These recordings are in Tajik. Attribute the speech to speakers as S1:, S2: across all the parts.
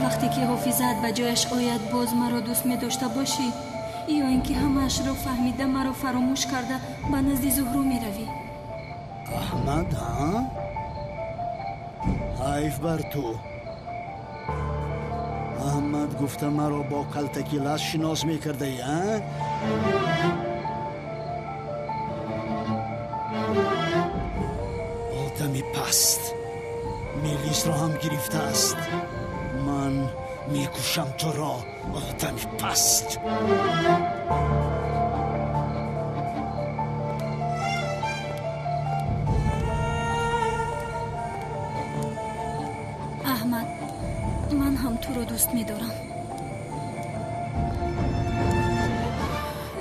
S1: Вақте ки ҳофизаат ба ҷояш ояд, боз маро дӯст медошта бошӣ, ё ин ки ҳамаашро фаҳмида маро фаромӯш карда ба назди Зуҳро меравӣ?
S2: Аҳмад, ҳа? Ҳайф бар ту. Аҳмад гуфта маро бо калтаки лаз шинос мекардаӣ, а? Одами паст Мелисро ҳам гирифтааст. Ман мекушам туро, одами паст.
S1: Аҳмад, ман ҳам туро дӯст медорам.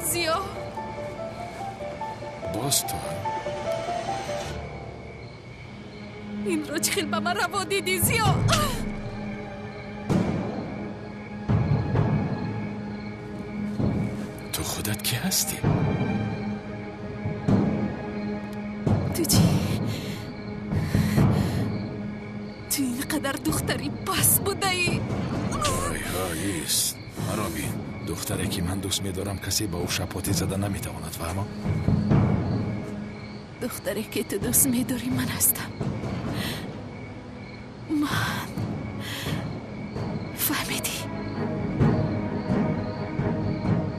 S3: Зиё.
S4: Боз ту.
S3: Инро чӣ хел ба ман раво дидӣ, Зиё?
S4: Ту худат кӣ ҳастӣ?
S3: Ту чӣ? Ту ин қадар духтари паст будаӣ?
S4: Ҳой, ҳой, ист. Маро бин. Духтаре ки ман дӯст медорам, касе ба ӯ шапотӣ зада наметавонад, фаҳмо?
S3: Духтаре ки ту дӯст медорӣ ман ҳастам. Ман. Фаҳмидӣ?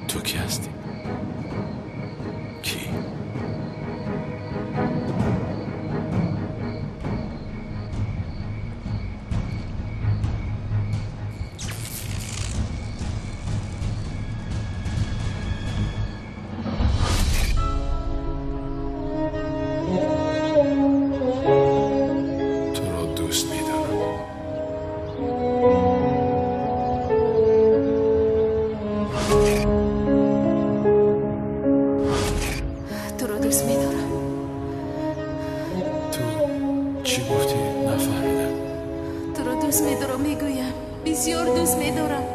S4: Ту кӣ ҳастӣ? Кӣ? Туро дӯст медорам.
S3: Туро дӯст медорам.
S4: Ту чӣ гуфтӣ? Нафаҳмидам.
S3: Туро дӯст медорам, мегӯям. Бисёр дӯст медорам.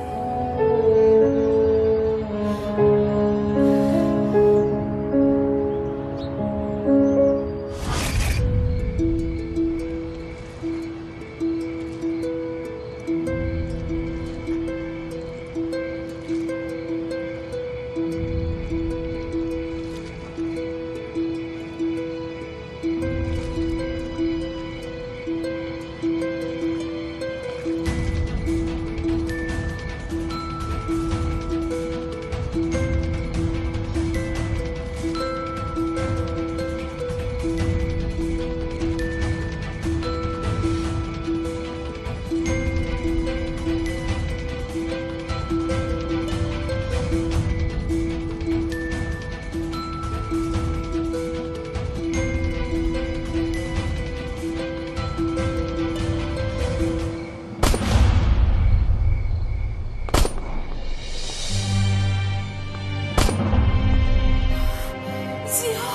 S3: Зиё!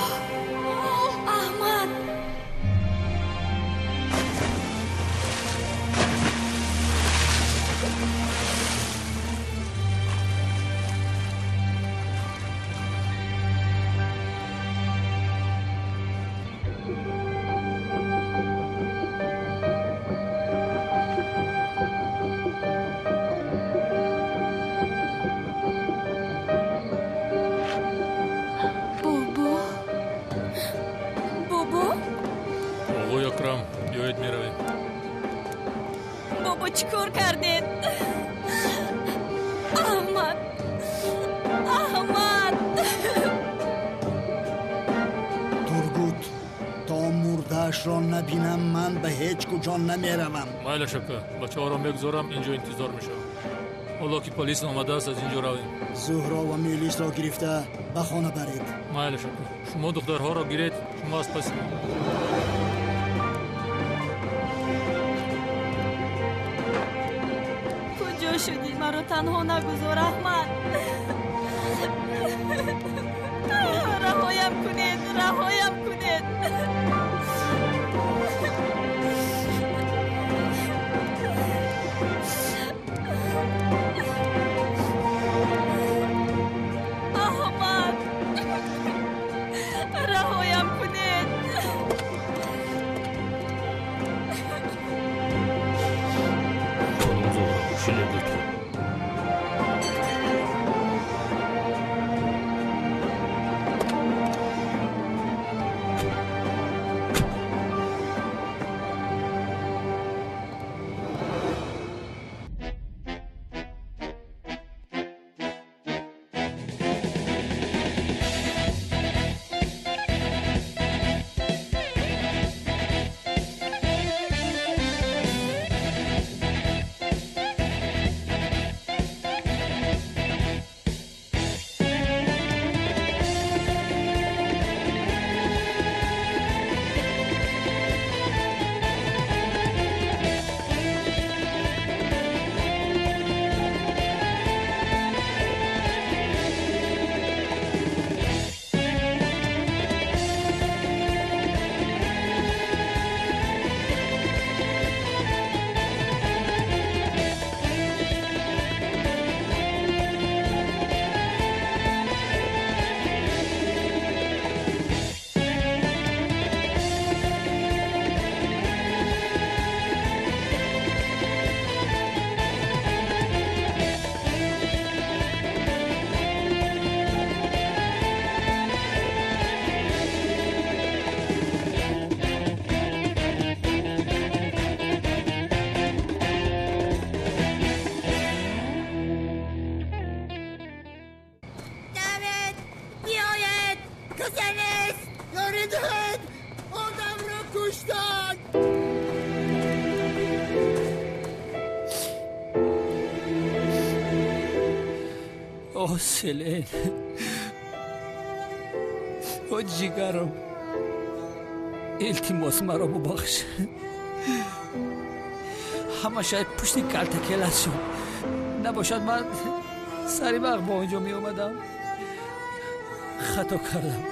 S1: Аҳмад!
S3: Бобо?
S1: Бобо?
S5: Оғои Акрам, биёед меравем.
S1: Бобо, чӣ кор кардед? Аҳмад! Аҳмад!
S2: Тургут, то мурдаашро набинам, ман ба ҳеҷ куҷо намеравам.
S5: Майлаш ака, бачаҳоро мегузорам, инҷо интизор мешавам. Ҳоло ки полис омадааст, аз инҷо равем.
S2: Зуҳро ва Мелисро гирифта ба хона баред.
S5: Майлаш ака, шумо духтарҳоро гиред, шумо аз паси.
S1: Куҷо шудӣ? Маро танҳо нагузор, Аҳмад. Раҳоям кунед, раҳоям кунед. Аҳмад, раҳоям кунед.
S6: Хонум Зуҳро, шинед.
S2: Касе нест! Ёрӣ диҳед! Одамро куштанд!
S6: О, Селен! О, ҷигарам! Илтимос, маро бубахш. Ҳамаша пушти калтакелас шуд. Набошад, ман сари вақт ба он ҷо меомадам. Хато кардам.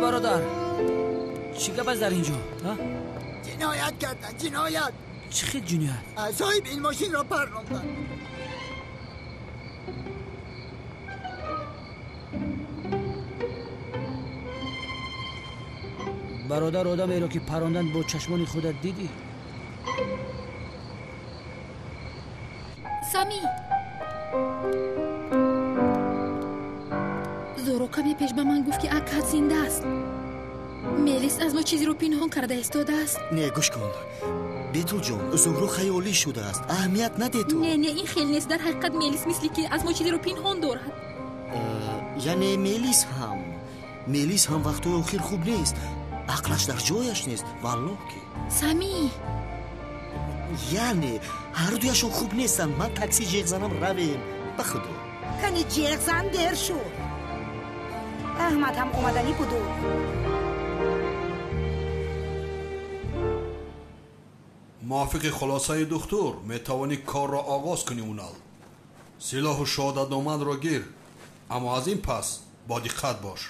S6: Бародар, чӣ гап аст дар ин ҷо?
S2: Ҷиноят карданд, ҷиноят.
S6: Чӣ хел ҷиноят?
S2: Соҳиб ин мошинро парронданд.
S6: Бародар, одамеро ки парронданд бо чашмони худат дидӣ?
S3: Сами! Зуҳро каме пеш ба ман гуфт, ки Акад зинда аст. Мелис аз мо чизеро пинҳон карда истодааст.
S7: Не, гӯш кун, Бетулҷон, Зуҳро хаёлӣ шудааст, аҳамият наде ту.
S3: Не, не, ин хел нест. Дар ҳақиқат Мелис мисли ки аз мо чизеро пинҳон дорад.
S7: Яъне Мелис ҳам, Мелис ҳам вақтҳои охир хуб нест, ақлаш дар ҷояш нест, валлоҳ ки.
S3: Сами!
S7: Яъне ҳардуяшон хуб нестанд. Ман такси ҷеғ занам, равем, ба худо.
S8: Кани ҷеғ зан, дер шуд. Аҳмад ҳам омаданӣ буду.
S9: Мувофиқи хулосаи духтур метавонӣ корро оғоз кунӣ. Унал, силоҳу шоҳодатномаатро гир, аммо аз ин пас бо диққат бош.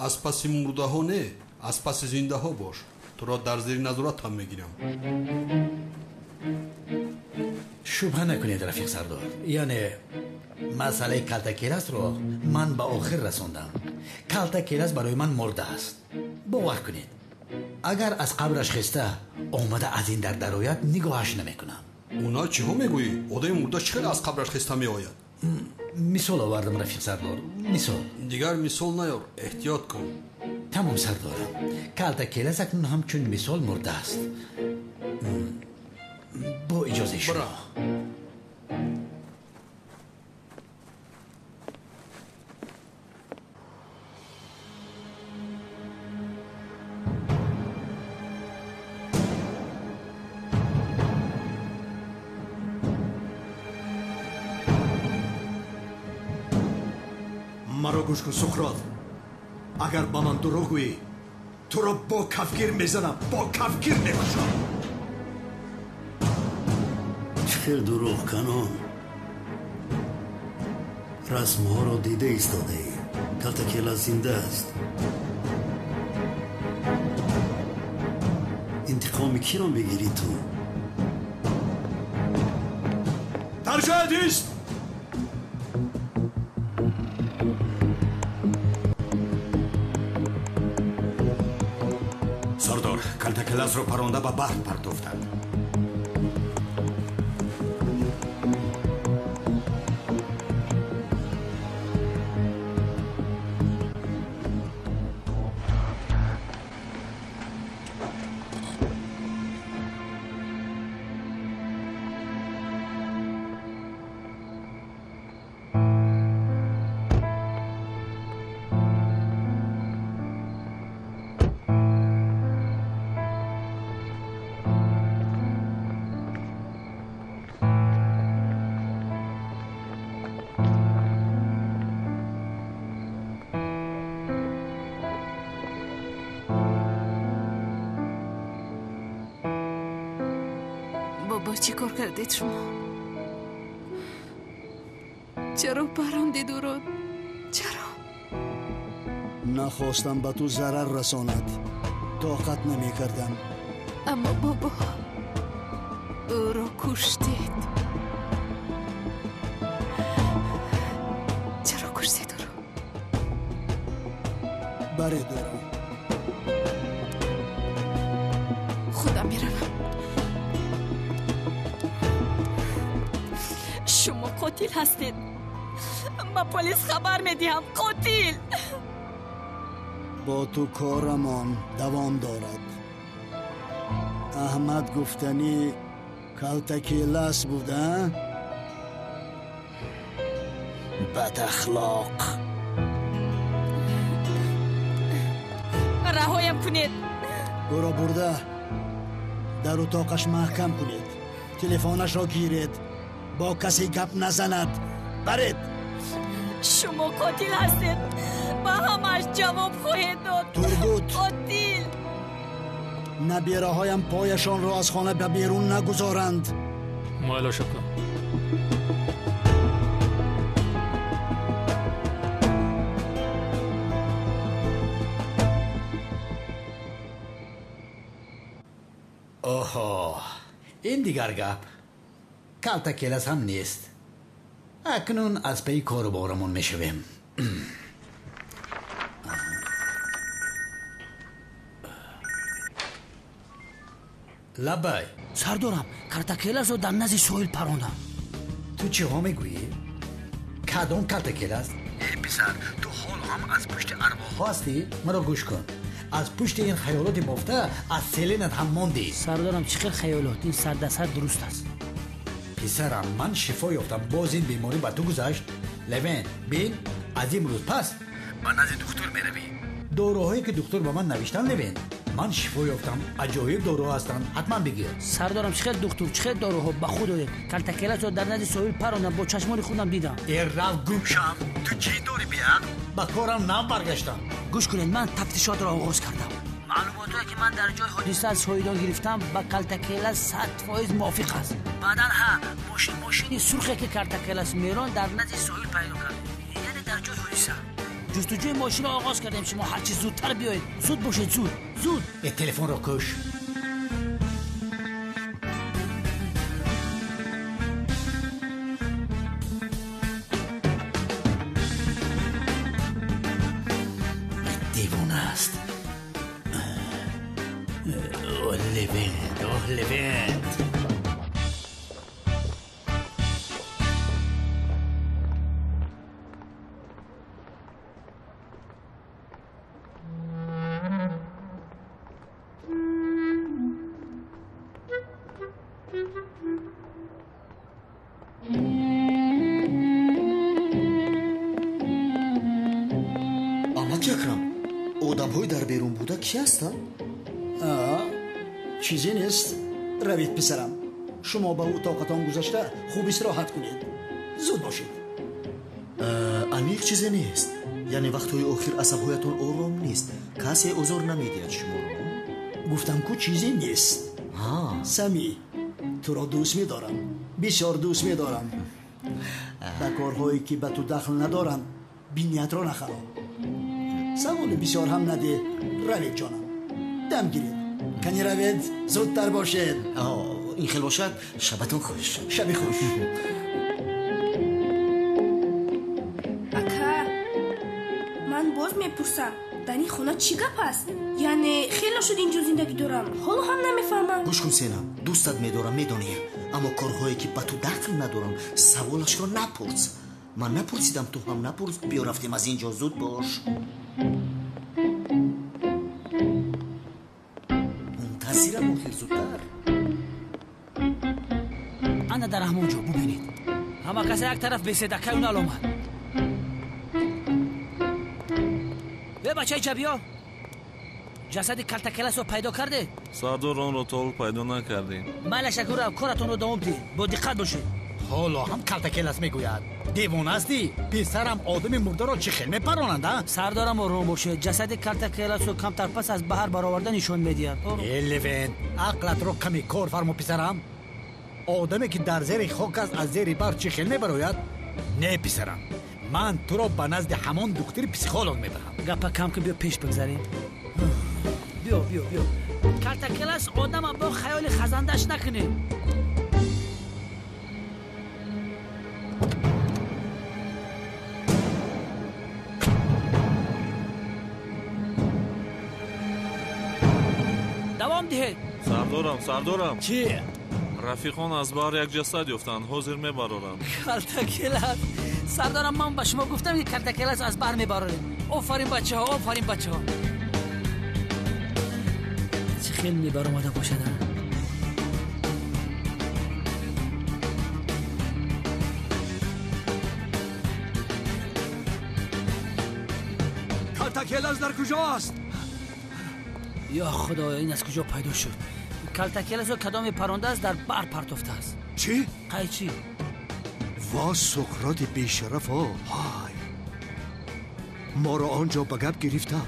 S9: Аз паси мурдаҳо не, аз паси зиндаҳо бош. Туро дар зери назорат ҳам мегирам.
S10: Шубҳа накунед, рафиқ сардор, яъне масъалаи калтакеласро ман ба охир расондам. Калтакелас барои ман мурда аст. Бовар кунед, агар аз қабраш хеста омада аз ин дар дарояд, нигоҳаш намекунам.
S9: Уна, чиҳо мегӯӣ? Одами мурда чӣ хел аз қабраш хеста меояд?
S10: Мисол овардам, рафиқ сардор, мисол.
S9: Дигар мисол наёр, эҳтиёт кун.
S10: Тамом, сардорам, калтакелас акнун ҳамчун мисол мурда аст. Бо иҷозаи шумо.
S11: Маро гӯш кун, Суқрот, агар ба ман дурӯғ гӯӣ, туро бо кафгир мезанам, бо кафгир мекушам.
S12: Чӣ хел дурӯғ, канон? Расмҳоро дида истодаӣ, калтакела зинда аст. Интиқоми киро мегирӣ ту?
S11: Дар ҷоят ист!
S10: Сардор, калтакеласро паронда ба баҳр партофтанд.
S3: Бобо, чӣ кор кардед шумо? Чаро парондед ӯро? Чаро?
S2: Нахостам ба ту зарар расонад, тоқат намекардам.
S3: Аммо бобо, ӯро куштед.
S2: Баред ӯро.
S3: Худам меравам.
S1: Шумо қотил ҳастед. Ба полис хабар медиҳам. Қотил!
S2: Бо ту корамон давом дорад. Аҳмад гуфтанӣ калтакелас буд, а? Бадахлоқ.
S1: Раҳоям кунед.
S2: Ӯро бурда дар утоқаш маҳкам кунед. Телефонашро гиред. Бо касе гап назанад. Баред.
S1: Шумо қотил ҳастед. Ба ҳамааш ҷавоб хоҳед дод.
S2: Тургут.
S1: Қотил.
S2: Набираҳоям пояшонро аз хона ба берун нагузоранд.
S5: Майлаш ака.
S10: Оҳо, ин дигар гап. Калтакелас ҳам нест. Акнун аз пайи кору борамон мешавем. Лабай.
S6: Сардорам, калтакеласро дар назди соҳил парондам.
S10: Ту чиҳо мегӯӣ? Кадом калтакелас? Э писар, ту ҳоло ҳам аз пушти арвоҳҳо ҳастӣ? Маро гӯш кун. Аз пушти ин хаёлоти бофта аз селенат ҳам мондӣ.
S6: Сардорам, чӣ хел хаёлот? Ин сардарсар дуруст аст.
S10: Писарам, ман шифо ёфтам. Боз ин беморӣ ба ту гузашт. Левен, бин, аз имрӯз пас ба назди духтур меравӣ. Доруҳое ки духтур ба ман навиштан, Левен, ман шифо ёфтам. Аҷоиб доруҳо ҳастанд, ҳатман бигир.
S6: Сардорам, чӣ хел духтур, чӣ хел доруҳо? Ба худ оед. Калтакеласро дар назди соҳил парондам, бо чашмони худам дидам.
S10: Э рав гум шав. Ту чӣ дорӣ беақл? Ба корам нав баргаштам.
S6: Гӯш кунед, ман тафтишотро оғоз кардам. Маълумотҳое ки ман дар ҷои ҳодиса аз шоҳидон гирифтам ба калтакелас 100% мувофиқ аст. Баъдан ҳа, мошини сурхе ки калтакелас мерон дар назди соҳил пайдо кардем, яъне дар ҷои ҳодиса. Ҷустуҷӯи мошинро оғоз кардем. Шумо ҳарчи зудтар биёед. Зуд бошед, зуд, зуд.
S10: Э телефонро куш. Девона аст. Левент, оҳ Левент.
S7: Амаки Акрам, одамҳои дар берун буда кӣ ҳастанд?
S2: Чизе нест. Равед писарам. Шумо ба утоқатон гузашта хуб истироҳат кунед. Зуд бошед.
S7: Аниқ чизе нест. Яъне вақтҳои охир асабҳоятон ором нест. Касе озор намедиҳад шуморо?
S2: Гуфтам ку чизе нест. Сами, туро дӯст медорам. Бисёр дӯст медорам. Ба корҳое ки ба ту дахл надоранд биниятро нахароб. Саволи бисёр ҳам надеҳ. Равед ҷонам. Дам гиред. Кани равед, зудтар бошед.
S7: Ин хел бошад, шабатон хуш.
S2: Шаби хуш.
S13: Ака, ман боз мепурсам, дар ин хона чӣ гап аст? Яъне хеле шуд инҷо зиндагӣ дорам, ҳоло ҳам намефаҳмам.
S7: Гӯш кун Сена, дӯстат медорам, медонӣ, аммо корҳое ки ба ту дахл надорам, саволашро напурс. Ман напурсидам, ту ҳам напурс. Биё рафтем аз инҷо, зуд бош. Мунтазирам охир, зудтар.
S6: Ана дар ҳамон ҷо бубинед. Ҳама каса як тараф бесед, акай Унал омад. Э бачаи ҷабиё, ҷасади калтакеласро пайдо кардед?
S14: Сардор, онро то ҳол пайдо накардем.
S6: Майла шакуров, коратонро давом диҳед. Бо диққат бошед.
S10: Ҳоло ҳам калтакелас мегӯяд. Девона ҳастӣ? Писарам одами мурдаро чӣ хел мепаронанд, а?
S6: Сардорам, ором бошед. Ҷасади калтакеласро камтар пас аз баҳр бароварда нишон медиҳад.
S10: Э Левент, ақлатро каме кор фармо писарам. Одаме ки дар зери хок аст, аз зери баҳр чӣ хел мебарояд? Не писарам, ман туро ба назди ҳамон духтури психолог мебарам.
S6: Гапа кам ки, биё пеш бигзарем. Биё, биё, биё. Калтакелас одама бо хаёли хазандааш накунед. Давом диҳед.
S14: Сардорам, сардорам.
S10: Чӣ?
S14: Рафиқон аз баҳр як ҷасад ёфтанд, ҳозир мебароранд.
S6: Калтакелас. Сардорам, ман ба шумо гуфтам, ки калтакелас аз баҳр мебарорем. Офарин бачаҳо, офарин бачаҳо. Чӣ хел мебаромада бошад?
S11: Калтакелас дар куҷо аст?
S6: Ё худоё, ин аз куҷо пайдо шуд? Калтакеласро кадоме парондааст, дар баҳр партофтааст.
S11: Чӣ?
S6: Қайчӣ.
S11: Во Суқроти бешарафо! Ҳай! Моро он ҷо ба гап гирифта,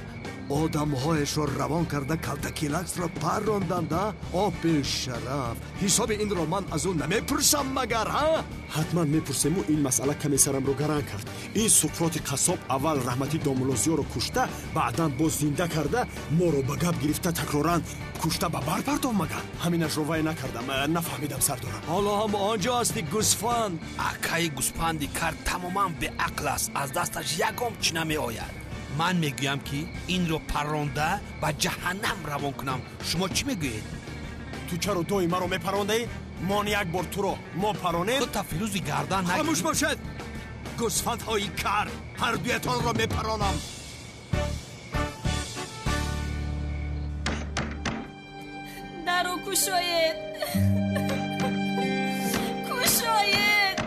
S11: одамҳояшро равон карда калтакеласро парронданд, а? О бешараф! Ҳисоби инро ман аз ӯ намепурсам магар, ҳа?
S15: Ҳатман мепурсему, ин масъала каме сарамро гаранг кард. Ин Суқроти қассоб аввал раҳмати домулозиёро кушта, баъдан боз зинда карда, моро ба гап гирифта такроран кушта ба бар партов магар? Ҳаминашро вай накардам, нафаҳмидам сардорам.
S11: Ҳоло ҳам он ҷо ҳасти гӯсфанд.
S16: Акаи гӯсфанди кар тамоман беақл аст, аз дасташ ягон чӣ намеояд. Ман мегӯям, ки инро парронда ба ҷаҳаннам равон кунам. Шумо чӣ мегӯед?
S15: Ту чаро доим маро мепарондаӣ? Мон як бор туро мо паронем.
S16: Та фирӯзи гардан нагир.
S11: Хомӯш бошед! Гӯсфандҳои кар, ҳар дуятонро мепаронам.
S1: Даро кушоед! Кушоед!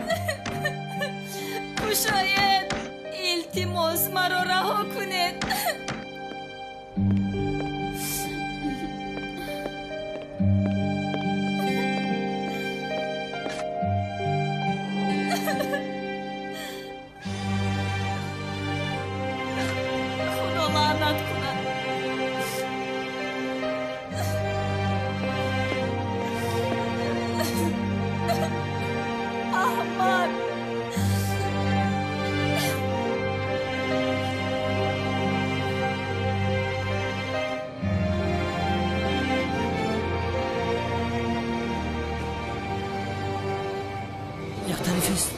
S1: Кушоед! Илтимос, маро раҳо кунед. Худо лаънат кунад. Аҳмад!
S6: Яктарифист.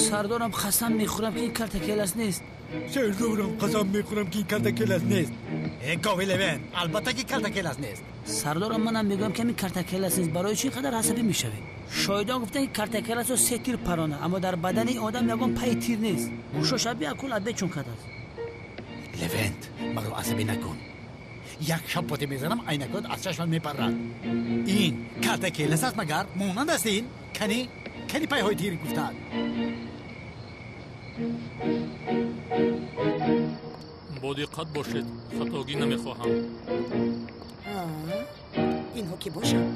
S6: Сардорам, қасам мехӯрам, ки ин калтакелас нест.
S10: Сардорам, қасам мехӯрам, ки ин калтакелас нест. Э гови Левент, албатта ки калтакелас нест.
S6: Сардорам, манам мегӯям, ки ҳамин калтакелас нест. Барои чӣ қадар асабӣ мешавед? Шоҳидон гуфтанд, ки калтакеласро се тир парона, аммо дар бадани одам ягон пайи тир нест. Гӯшош аби акул абе чун кардааст.
S10: Левент, маро асабӣ накун. Як шапоте мезанам, айнакот аз чашмат мепаррад. Ин калтакелас аст магар? Монанд аст ин? Кани? Кани пайҳои тир гуфтанд?
S5: Бо диққат бошед, хатогӣ намехоҳам.
S8: Инҳо ки бошанд?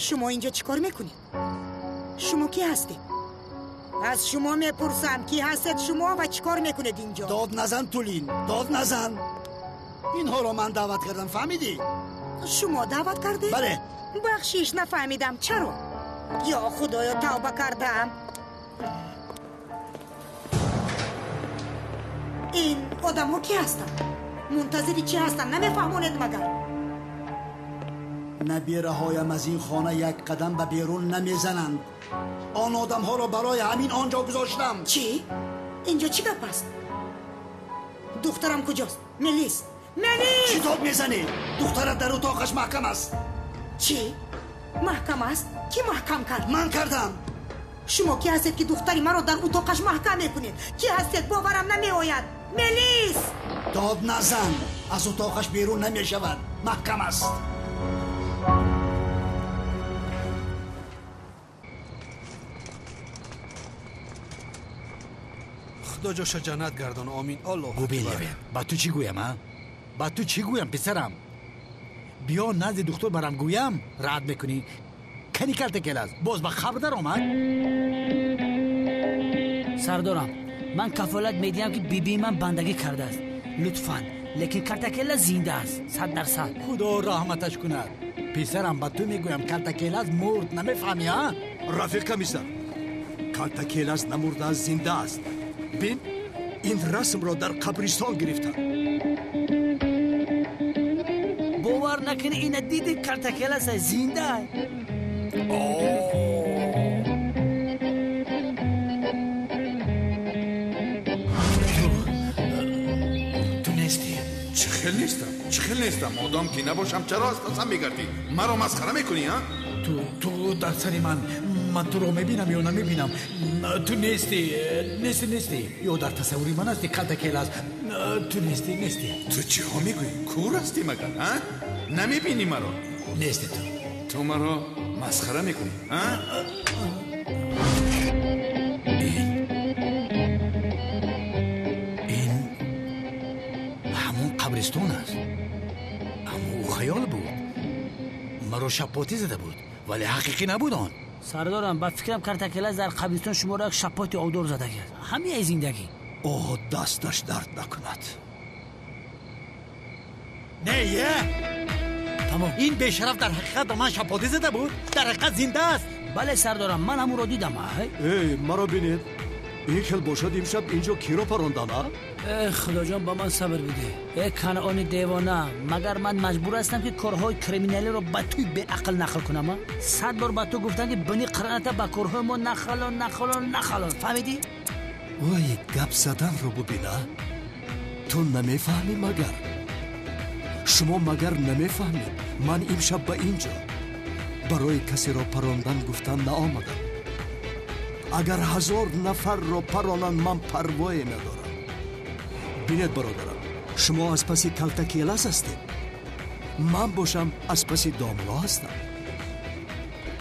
S8: Шумо инҷо чӣ кор мекунед? Шумо ки ҳастед? Аз шумо мепурсам, ки ҳастед шумо ва чӣ кор мекунед инҷо?
S2: Дод назан, Тулин, дод назан. Инҳоро ман даъват кардам, фаҳмидӣ?
S8: Шумо даъват кардед?
S2: Бале.
S8: Бахшиш, нафаҳмидам, чаро? Ё худоё, тавба кардам. Ин одамҳо ки ҳастанд? Мунтазири чӣ ҳастанд? Намефаҳмонед магар?
S2: Набираҳоям аз ин хона як қадам ба берун намезананд. Он одамҳоро барои ҳамин он ҷо гузоштам.
S8: Чӣ? Инҷо чӣ гап аст? Духтарам куҷост? Мелис! Мелис!
S2: Чӣ дод мезанӣ? Духтарат дар утоқаш маҳкам аст.
S8: Чӣ? Маҳкам аст? Кӣ маҳкам кард?
S2: Ман кардам.
S8: Шумо ки ҳастед, ки духтари маро дар утоқаш маҳкам мекунед? Ки ҳастед? Боварам намеояд. Мелис!
S2: Дод назан, аз утоқаш берун намешавад, маҳкам аст.
S9: Худо ҷоша ҷаннат гардон, омин. Аллоҳ
S10: губин. Левен, ба ту чӣ гӯям, а? Ба ту чӣ гӯям, писарам? Биё назди духтур барам, гӯям, рад мекунӣ. Кани калтакелас боз ба қабр даромад?
S6: Сардорам, ман кафолат медиҳам, ки бибии ман бандагӣ кардааст. Лутфан, лекин калтакелас зинда аст, 100%.
S10: Худо раҳматаш кунад. Писарам, ба ту мегӯям, калтакелас мурд, намефаҳмӣ, а?
S11: Рафиқ комиссар, калтакелас намурдааст, зинда аст. Бин, ин расмро дар қабристон гирифтам.
S6: Бовар накунӣ, ина диди, калтакелас зинда.
S4: Чӣ хел нестам? Чӣ хел нестам? Одам ки набошам, чаро аз пасам мегардӣ? Маро масхара мекунӣ, а?
S10: Ту дар сари ман, ман туро мебинам ё намебинам? Ту нестӣ, нестӣ, нестӣ. Ё дар тасаввури ман ҳастӣ, Калтакелас. Ту нестӣ, нестӣ.
S4: Ту чиҳо мегӯӣ? Кур ҳастӣ магар, а? Намебинӣ маро?
S10: Нестӣ ту.
S4: Ту маро масхара мекунӣ, а?
S10: Ин ҳамон қабристон аст. Аммо ӯ хаёл буд. Маро шапотӣ зада буд, вале ҳақиқӣ набуд он.
S6: Сардорам, ба фикрам Картакелас дар қабристон шуморо як шапоти обдор зада кард. Ҳамияи зиндагӣ.
S11: Оҳ, дасташ дард накунад.
S10: Не, е! Тамом. Ин бешараф дар ҳақиқат ба ман шапотӣ зада буд. Дар ҳақиқат зинда аст.
S6: Бале сардорам, ман ҳамонро дидам.
S11: Эй, маро бинед. Ин хел бошад имшаб инҷо киро парондан, а?
S6: Эй худоҷон, ба ман сабр бидеҳ. Эй Канъони девона, магар ман маҷбур ҳастам ки корҳои криминалиро ба туй беақл нақл кунам? 100 бор ба ту гуфтам ки бини қираата ба корҳои мо нахалон, нахалон, нахалон. Фаҳмидӣ?
S11: Ой, гап заданро бубина. Ту намефаҳмӣ магар? Шумо магар намефаҳмед? Ман имшаб ба инҷо барои касеро парондан гуфтан наомадам. Агар 1000 нафарро паронанд, ман парвое надорам. Бинед бародарам, шумо аз паси Калтакелас ҳастед, ман бошам аз паси домло ҳастам.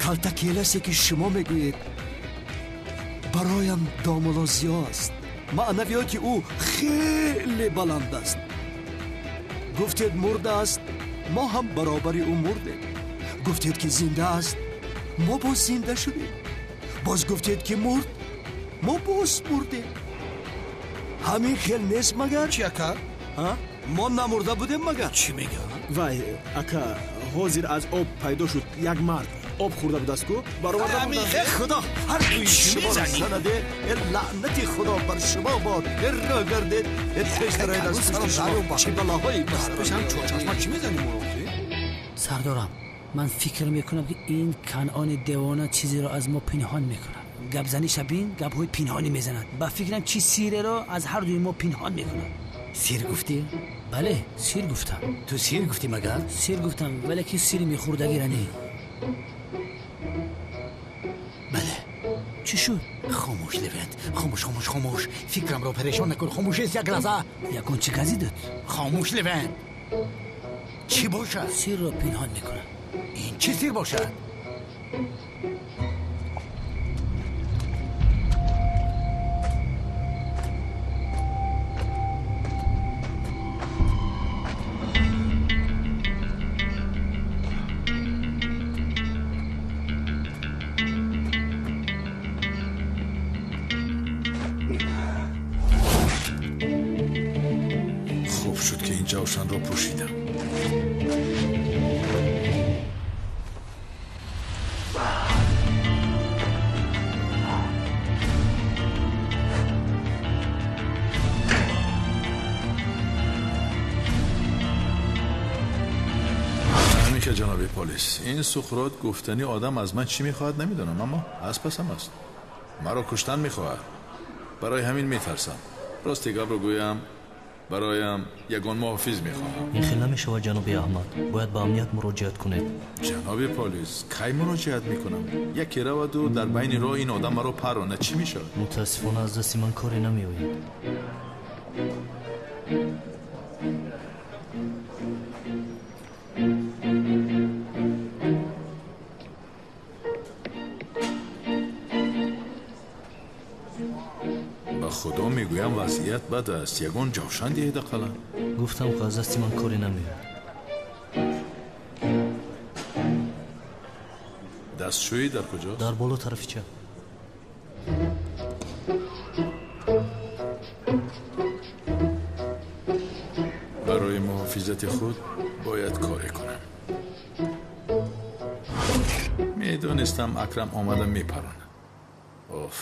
S11: Калтакеласе ки шумо мегӯед бароям домло зиё аст. Маънавиёти ӯ хеле баланд аст. Гуфтед мурда аст, мо ҳам баробари ӯ мурдем. Гуфтед ки зинда аст, мо боз зинда шудем. Боз гуфтед ки мурд, мо боз мурдем. Ҳамин хел нест магар?
S9: Чи ака?
S11: Мо намурда будем магар?
S9: Чӣ мегӯ?
S15: Вай ака, ҳозир аз об пайдо шуд як мард. Об хӯрда будааст ку? Бароварда
S11: буданд. Худо ҳар дуи шуморо занаде, лаънати Худо бар шумо бод. Ро гардед, пеш дарояд аз пушти шумо. Чӣ балоҳое ба сарам
S9: чорчашма чӣ мезанӣ моро?
S6: Сардорам, ман фикр мекунам ки ин Канъони девона чизеро аз мо пинҳон мекунад. Гапзаниша бин, гапҳои пинҳонӣ мезанад. Ба фикрам чи сиреро аз ҳар дуи мо пинҳон мекунад.
S10: Сир гуфтӣ?
S6: Бале, сир гуфтам.
S10: Ту сир гуфтӣ магар?
S6: Сир гуфтам, вале ки сири мехӯрдагира не.
S10: Бале.
S6: Чӣ шуд?
S10: Хомӯш, Левент. Хомӯш, хомӯш, хомӯш. Фикрамро парешон накун. Хомӯш аст як лаҳза.
S6: Ягон чӣ газидат?
S10: Хомӯш, Левент. Чӣ бошад?
S6: Сирро пинҳон мекунад.
S10: Ин чӣ сир бошад?
S4: Хуб шуд ки ин ҷавшанро пӯшидам. ҷаноби полис, ин Суқрот гуфтани одам аз ман чӣ мехоҳад намедонам, аммо аз пасам аст. Маро куштан мехоҳад. Барои ҳамин метарсам. Рости гапро гӯям, бароям ягон муҳофиз мехоҳам.
S17: Ин хел намешавад ҷаноби Аҳмад. Бояд ба амният муроҷиат кунед.
S4: Ҷаноби полис, кай муроҷиат мекунам? Яке раваду дар байни роҳ ин одам маро паронад, чӣ мешавад?
S17: Мутаассифона аз дасти ман коре намеояд.
S4: Ба худо мегӯям вазъият бад аст. Ягон ҷавшан диҳед ақаллан.
S17: Гуфтам ки аз дасти ман коре намеояд.
S4: Дастшӯӣ дар куҷост?
S17: Дар боло тарафи чап.
S4: Барои муҳофизати худ бояд коре кунам. Медонистам Акрам омада мепаронад. Оф.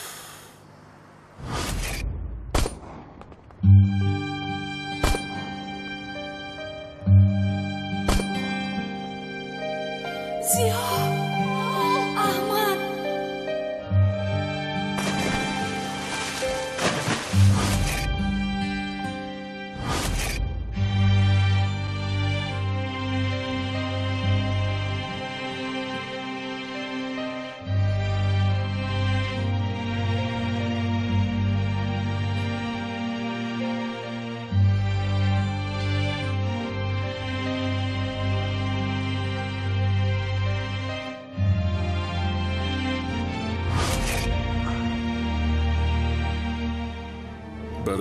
S1: Зиё! Аҳмад!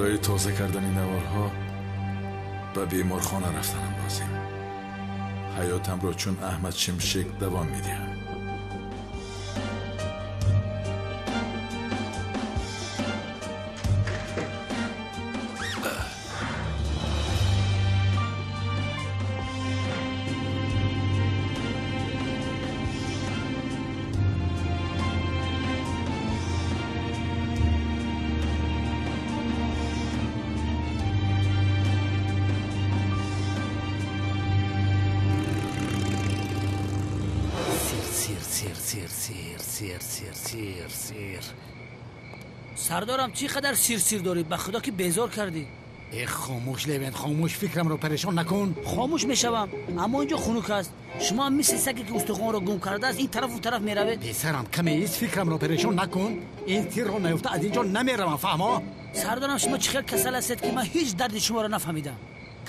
S4: Барои тоза кардани наворҳо ба беморхона рафтанам лозим. Ҳаётамро чун Аҳмад Шимшек давом медиҳам.
S6: Сардорам, чӣ қадар сир-сир дорӣ? Ба худо ки безор кардӣ.
S10: Э, хомӯш Левент, хомӯш, фикрамро парешон накун.
S6: Хомӯш мешавам, аммо инҷо хунук аст. Шумо мисли саге ки устухонро гум кардааст, ин тарафу тараф меравед.
S10: Писарам, каме ист, фикрамро парешон накун. Ин сирро наёфта аз инҷо намеравам, фаҳмо?
S6: Сардорам, шумо чӣ хел касал ҳастед, ки ман ҳеҷ дарди шуморо нафаҳмидам.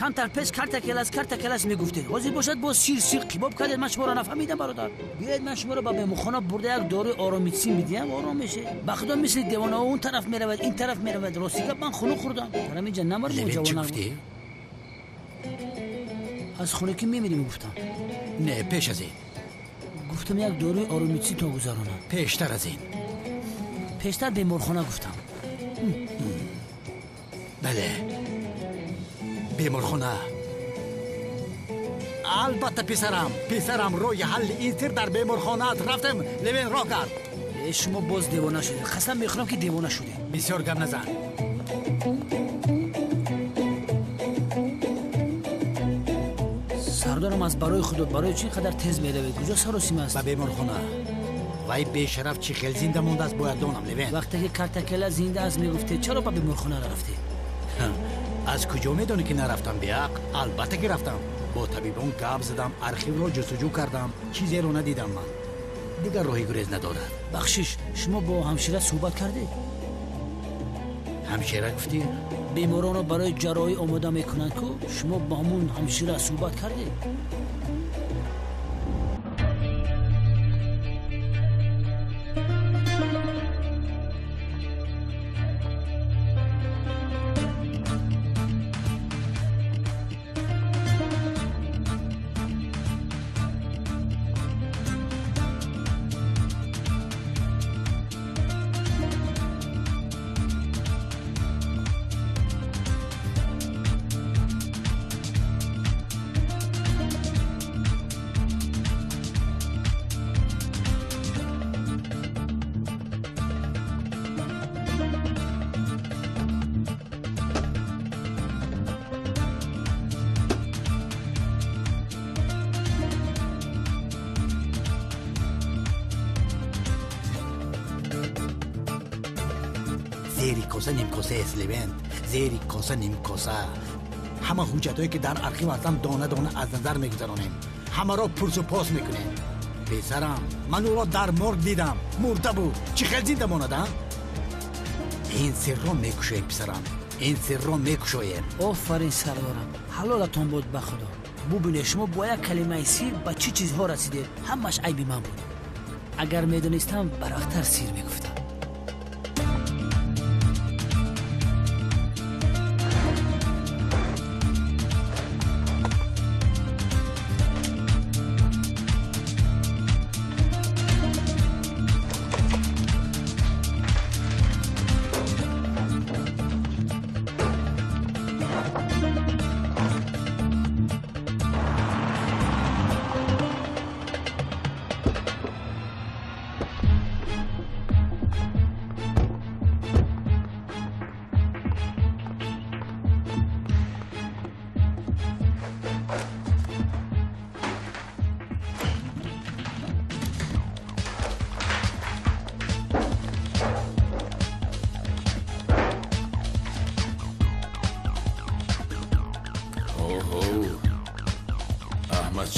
S6: Камтар пеш карта келас, карта келас мегуфтед. Ҳозир бошад боз сир-сир қибоб кардед, ман шуморо нафаҳмидам, бародар. Биёед ман шуморо ба беморхона бурда як дорои оромитсин бидиҳам, ором мешед. Ба худо мисли девонаҳо он тараф меравад, ин тараф меравад. Рости гап, ман хунук хӯрдам. Тарам инҷа намард ҷавонам. Аз хунукӣ мемирем гуфтам.
S10: Не, пеш аз ин.
S6: Гуфтам як дорои оромитсин то гузаронам.
S10: Пештар аз ин.
S6: Пештар беморхона гуфтам.
S10: Бале. Беморхона. Албатта, писарам, писарам, роҳи ҳалли ин сир дар беморхона аст. Рафтем, Левен, роҳ кард.
S6: Э, шумо боз девона шудед. Қасам мехӯрам ки девона шудед.
S10: Бисёр гап назан.
S6: Сардорам, аз барои худо, барои чӣ қадар тез меравед? Куҷо саросима аст?
S10: Ба беморхона. Вай бешараф чӣ хел зинда мондааст, бояд донам, Левен.
S6: Вақте ки картакела зинда аст мегуфтед, чаро ба беморхона нарафтед?
S10: Аз куҷо медонӣ ки нарафтам, беақл? Албатта ки рафтам. Бо табибон гап задам, архивро ҷустуҷӯ кардам, чизеро надидам ман. Дигар роҳи гурез надорад.
S6: Бахшиш, шумо бо ҳамшира суҳбат кардед?
S10: Ҳамшира гуфтӣ?
S6: Беморонро барои ҷарроҳӣ омода мекунанд ку, шумо бо ҳамун ҳамшира суҳбат кардед?
S10: Зери коса нимкоса аст, Левент, зери коса нимкоса. Ҳама ҳуҷҷатҳое ки дар архив ҳастанд дона дона аз назар мегузаронем, ҳамаро пурсу пос мекунем. Писарам, ман ӯро дар морг дидам, мурда буд. Чӣ хел зинда монад, а? Ин сирро мекушоем, писарам, ин сирро мекушоем.
S6: Офарин, сардорам, ҳалолатон буд ба худо. Бубинед, шумо бо як калимаи сир ба чӣ чизҳо расидед. Ҳамаш айби ман буд. Агар медонистам, барвақттар сир мегуфтам.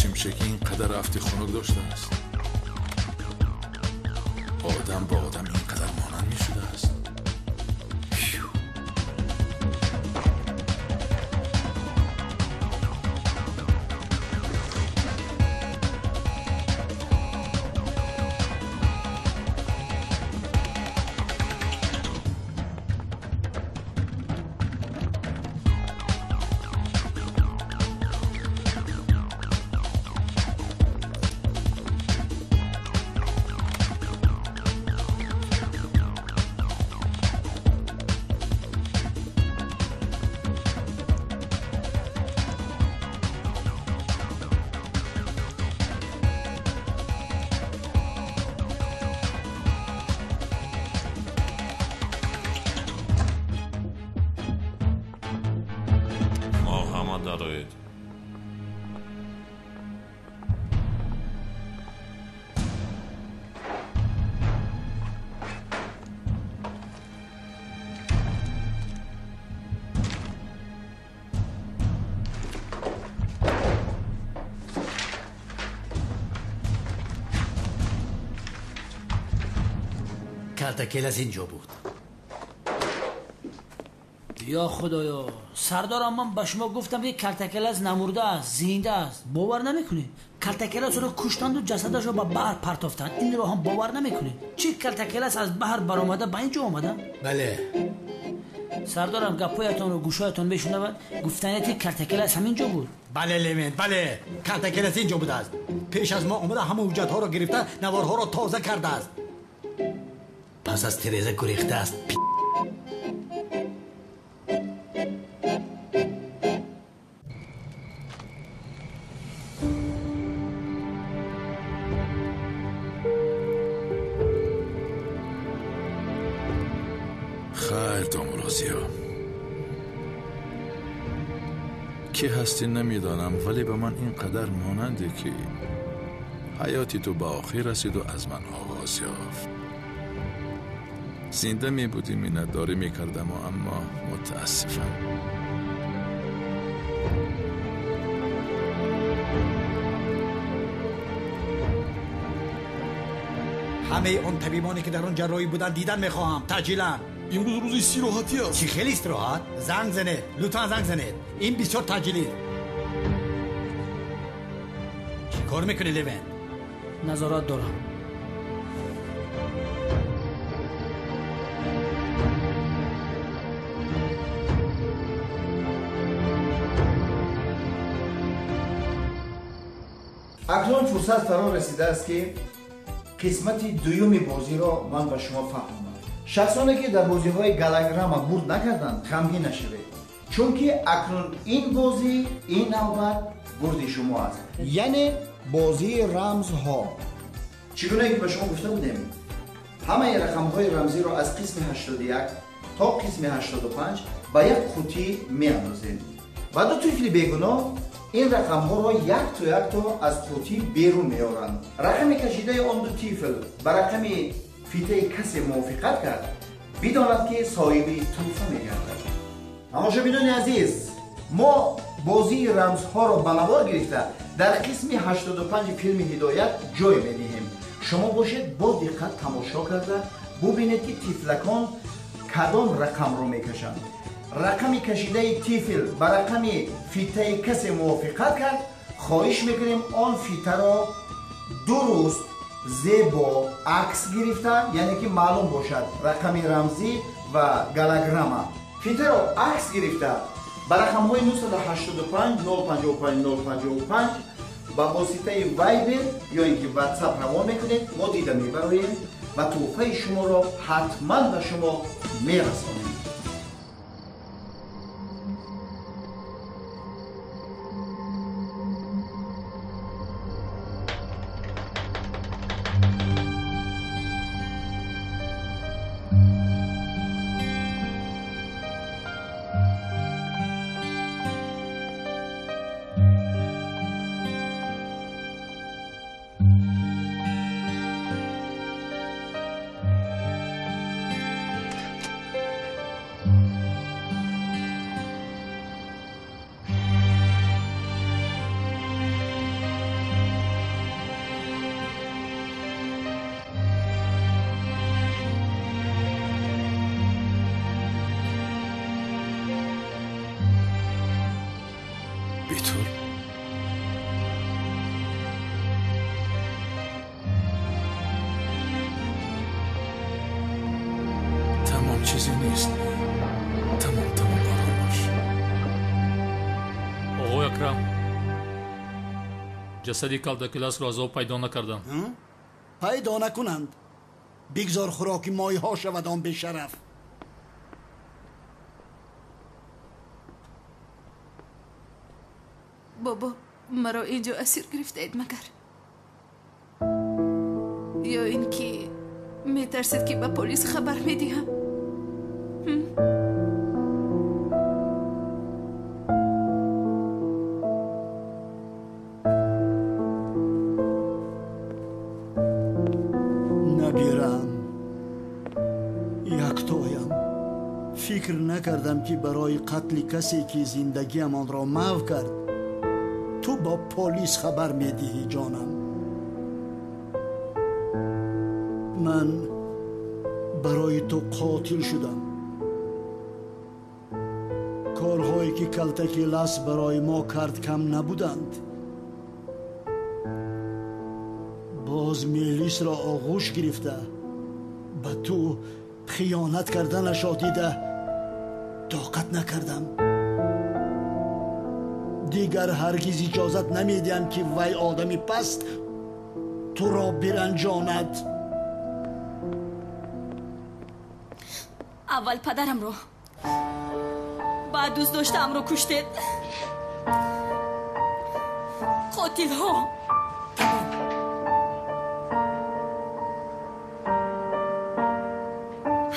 S4: Шимшек ин қадар афти хунук доштааст. Одам ба одам ин қадар монанд мешудааст.
S14: Марҳамат, дароед.
S10: Калтакелас инҷо буд.
S6: Ё худоё, сардорам, ман ба шумо гуфтам, ки Калтакелас намурда аст, зинда аст. Бовар намекунед? Калтакеласро куштанду ҷасадашро ба баҳр партофтанд. Инро ҳам бовар намекунед? Чӣ, Калтакелас аз баҳр баромада ба инҷо омада?
S10: Бале.
S6: Сардорам, гапҳоятонро гӯшҳоятон мешунавад. Гуфтанияти Калтакелас ҳамин ҷо буд.
S10: Бале, Левент, бале, Калтакелас инҷо будааст. Пеш аз мо омада, ҳама ҳуҷҷатҳоро гирифта, наворҳоро тоза кардааст. Пас аз тиреза гурехтааст.
S4: Хайр, домулозиё, кӣ ҳастӣ намедонам, вале ба ман ин қадар монанде, ки ҳаёти ту ба охир расиду аз ман оғоз ёфт. Зинда мебудӣ, миннатдорӣ мекардаму, аммо мутаассифам.
S10: Ҳамаи он табибоне, ки дар он ҷарроҳӣ буданд, дидан мехоҳам, таъҷилан.
S9: Имрӯз рӯзи истироҳатӣ аст.
S10: Чӣ хеле истироҳат? Занг занед, лутфан занг занед, ин бисёр таъҷилист. Чӣ кор мекунӣ, Левент?
S6: Назорат дорам.
S18: Акнун фурсат фаро расидааст, ки қисмати дуюми бозиро ман ба шумо фаҳмонам. Шахсоне, ки дар бозиҳои голограмма бурд накарданд, ғамгин нашавед, чунки акнун ин бозӣ, ин навбат бурди шумо аст, яъне бозии рамзҳо. Чӣ гунае ки ба шумо гуфта будем, ҳамаи рақамҳои рамзиро аз қисми 81 то қисми 85 ба як қутӣ меандозем ва ду тифли бегуноҳ ин рақамҳоро якто якто аз қутӣ берун меоранд. Рақами кашидаи он ду тифл ба рақами фитаи касе мувофиқат кард, бидонад, ки соҳиби тӯҳфа мегардад. Тамошобинони азиз, мо бозии рамзҳоро ба навор гирифта, дар қисми 85 филми «Ҳидоят» ҷой медиҳем. Шумо бошед, бо диққат тамошо карда бубинед, ки тифлакон кадом рақамро мекашанд. Рақами кашидаи тифл ба рақами фитаи касе мувофиқат кард, хоҳиш мекунем, он фитаро дуруст, зебо акс гирифта, яъне ки маълум бошад рақами рамзӣ ва голограмма, фитаро акс гирифта, ба рақамҳои 985 055 055 ба воситаи Вайбер ё ин ки Ватсап равон мекунед. Мо дида мебароем ва тӯҳфаи шуморо ҳатман ба шумо мерасонем.
S4: Бетул, тамом, чизе нест, тамом, тамом, ором бош.
S5: Оғои Акрам, ҷасади Калтакеласро аз об пайдо накардам.
S2: Пайдо накунанд, бигзор хӯроки моҳиҳо шавад он бешараф.
S3: Бобо, маро инҷо асир гирифтаед магар? Ё ин ки метарсед, ки ба полис хабар медиҳам?
S2: накардам ки барои қатли касе ки зиндагиамонро маҳв кард, ту бо полис хабар медиҳӣ, ҷонам. Ман барои ту қотил шудам. Корҳое ки Калтакелас барои мо кард кам набуданд. Боз Мелисро оғӯш гирифта ба ту хиёнат карданашро дида тоқат накардам. Дигар ҳаргиз иҷозат намедиҳам ки вай одами паст туро биранҷонад.
S1: Аввал падарамро, баъд дӯст доштаамро куштед. Қотилҳо!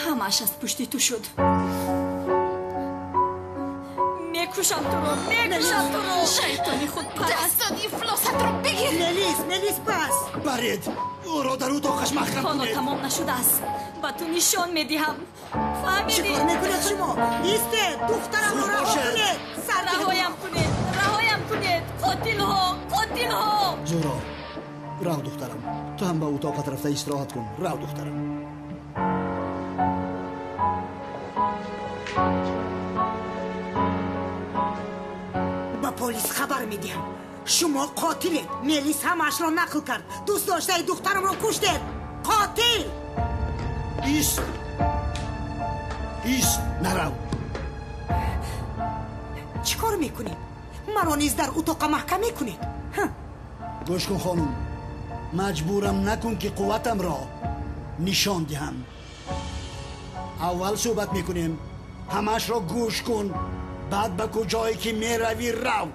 S1: Ҳамааш аз пушти ту шуд. Мекушам туро, мекушам туро, шайтони худпараст.
S3: Дастони ифлосатро бигир.
S8: Мелис, Мелис, бас.
S2: Баред, ӯро дар утоқаш маҳкам
S1: кунед. Ҳоло тамом нашудааст. Ба ту нишон медиҳам. Фаҳмидӣ?
S8: Чӣ кор мекунед шумо? Истед, духтарамро раҳо кунед.
S1: Раҳоям кунед, раҳоям кунед. Қотилҳо, қотилҳо.
S2: Зуҳро, рав духтарам. Ту ҳам ба утоқат рафта истироҳат кун. Рав духтарам.
S8: Ба полис хабар медиҳам. Шумо қотилед. Мелис ҳамаашро нақл кард. Дӯст доштаи духтарамро куштед. Қотил!
S2: Ист! Ист, нарав!
S8: Чӣ кор мекунед? Маро низ дар утоқа маҳкам мекунед?
S2: Гӯш кун, хонум. Маҷбурам накун ки қувватамро нишон диҳам. Аввал суҳбат мекунем. Ҳамаашро гӯш кун. Баъд ба куҷое ки меравӣ рав.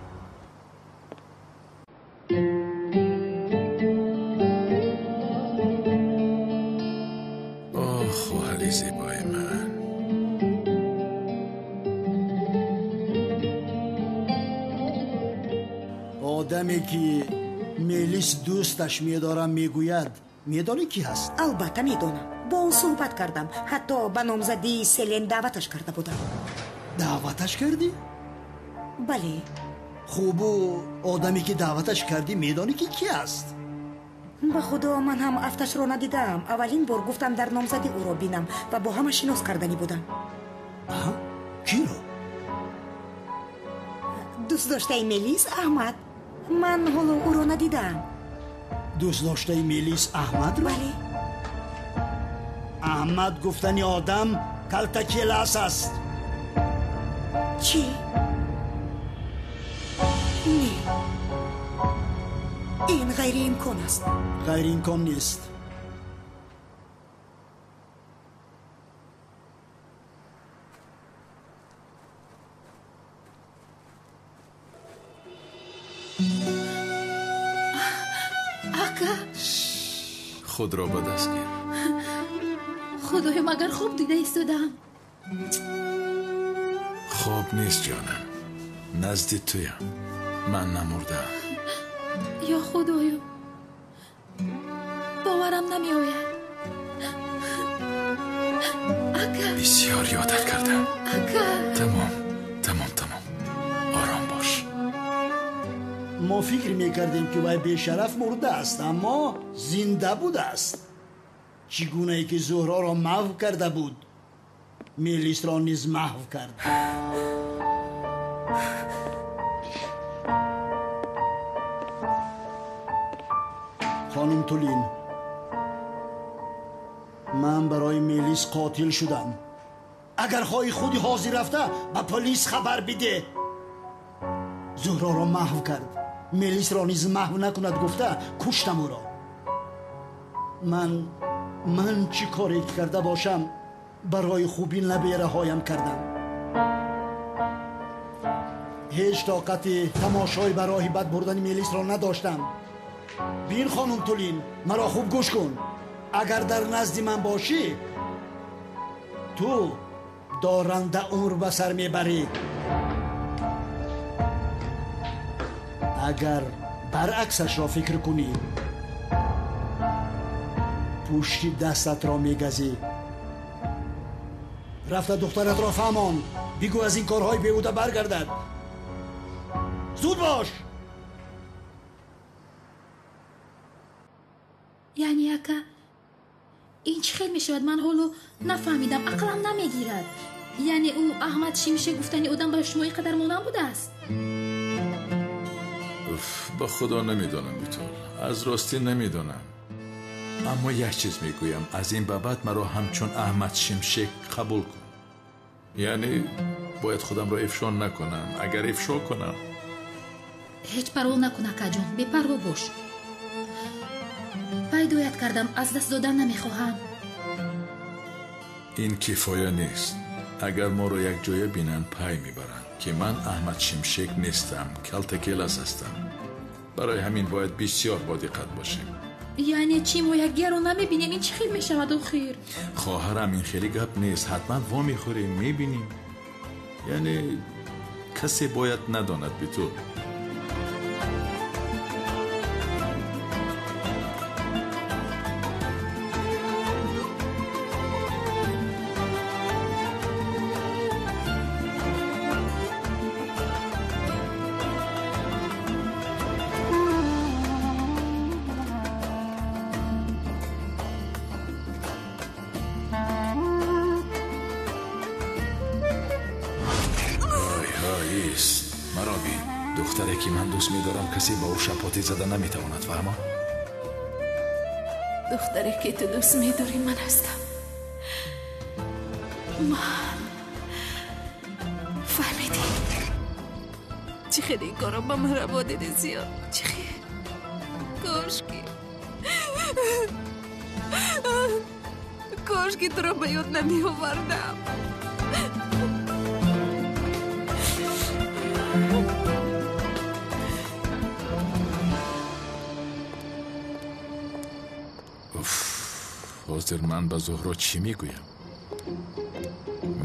S4: Оҳ, хоҳари зебои ман.
S2: Одаме ки Мелис дӯсташ медорам мегӯяд, медонӣ ки ҳаст?
S8: Албатта медонам. Бо ӯ суҳбат кардам. Ҳатто ба номзадии Селен даъваташ карда будам.
S2: Даъваташ кардӣ?
S8: Бале.
S2: Хубу одаме ки даъваташ кардӣ медонӣ ки ки аст?
S8: Ба худо ман ҳам афташро надидаам. Аввалин бор гуфтам дар номзадӣ ӯро бинам ва бо ҳама шинос карданӣ будам.
S2: Киро?
S8: Дӯст доштаи Мелис Аҳмад. Ман ҳоло ӯро надидаам.
S2: Дӯст доштаи Мелис Аҳмадро?
S8: Бале.
S2: Аҳмад гуфтани одам Калтакелас аст.
S8: Чӣ? Не, ин ғайриимкон аст.
S2: Ғайриимкон нест.
S3: Ака,
S4: худро ба даст гир.
S3: Худоё, магар хоб дида истодаам?
S4: Хоб нест, ҷонам. Назди туям. Ман намурдаам.
S3: Ё худоё, боварам намеояд. Ака,
S4: бисёр ёдат кардам.
S3: Ака,
S4: тамом, тамом, тамом. Ором бош.
S2: Мо фикр мекардем ки вай бешараф мурдааст, аммо зинда будааст. Чӣ гунае ки Зуҳроро маҳв карда буд, Мелисро низ маҳв кард. Хонум Тулин, ман барои Мелис қотил шудам. Агар хоҳӣ худи ҳозир рафта ба полис хабар бидеҳ. Зуҳроро маҳв кард, Мелисро низ маҳв накунад гуфта куштам ӯро. Ман чӣ коре ки карда бошам барои хуби набераҳоям кардам. Ҳеҷ тоқати тамошои ба роҳи бад бурдани Мелисро надоштам. Бин, хонум Тулин, маро хуб гӯш кун. Агар дар назди ман бошӣ, ту доранда умр ба сар мебарӣ. Агар баръаксашро фикр кунӣ, пушти дастатро мегазӣ. Рафта духтаратро фаҳмон, бигӯ аз ин корҳои беҳуда баргардад. Зуд бош.
S3: Яъне ака, ин чӣ хел мешавад? Ман ҳоло нафаҳмидам, ақлам намегирад. Яъне ӯ Аҳмад Шимшек гуфтани одам ба шумо ин қадар монанд будааст?
S4: Уф, ба худо намедонам, Битол, аз ростӣ намедонам. Аммо як чиз мегӯям, аз ин ба баъд маро ҳамчун Аҳмад Шимшек қабул кун. Яъне бояд худамро ифшо накунам. Агар ифшо кунам,
S3: ҳеҷ парво накун, акаҷон, бепарво бош. Пайдоят кардам, аз даст додан намехоҳам.
S4: Ин кифоя нест. Агар моро якҷоя бинанд, пай мебаранд, ки ман Аҳмад Шимшек нестам, Калтакелас ҳастам. Барои ҳамин бояд бисёр бодиққат бошем.
S3: Яъне чӣ, мо якдигарро намебинем? Ин чӣ хел мешавад охир?
S4: Хоҳарам, ин хеле гап нест. Ҳатман вомехӯрем, мебинем. Яъне касе бояд надонад, Битул. Духтаре ки ман дӯст медорам, касе ба ӯ шапотӣ зада наметавонад, фаҳмо?
S19: Духтаре ки ту дӯст медорӣ ман ҳастам. Ман фаҳмидӣ? Чӣ хел ин корро ба ман раво дидӣ, Зиё? Чӣ хел? Кошки туро ба ёд намеовардам.
S4: Ҳозир ман ба Зуҳро чӣ мегӯям?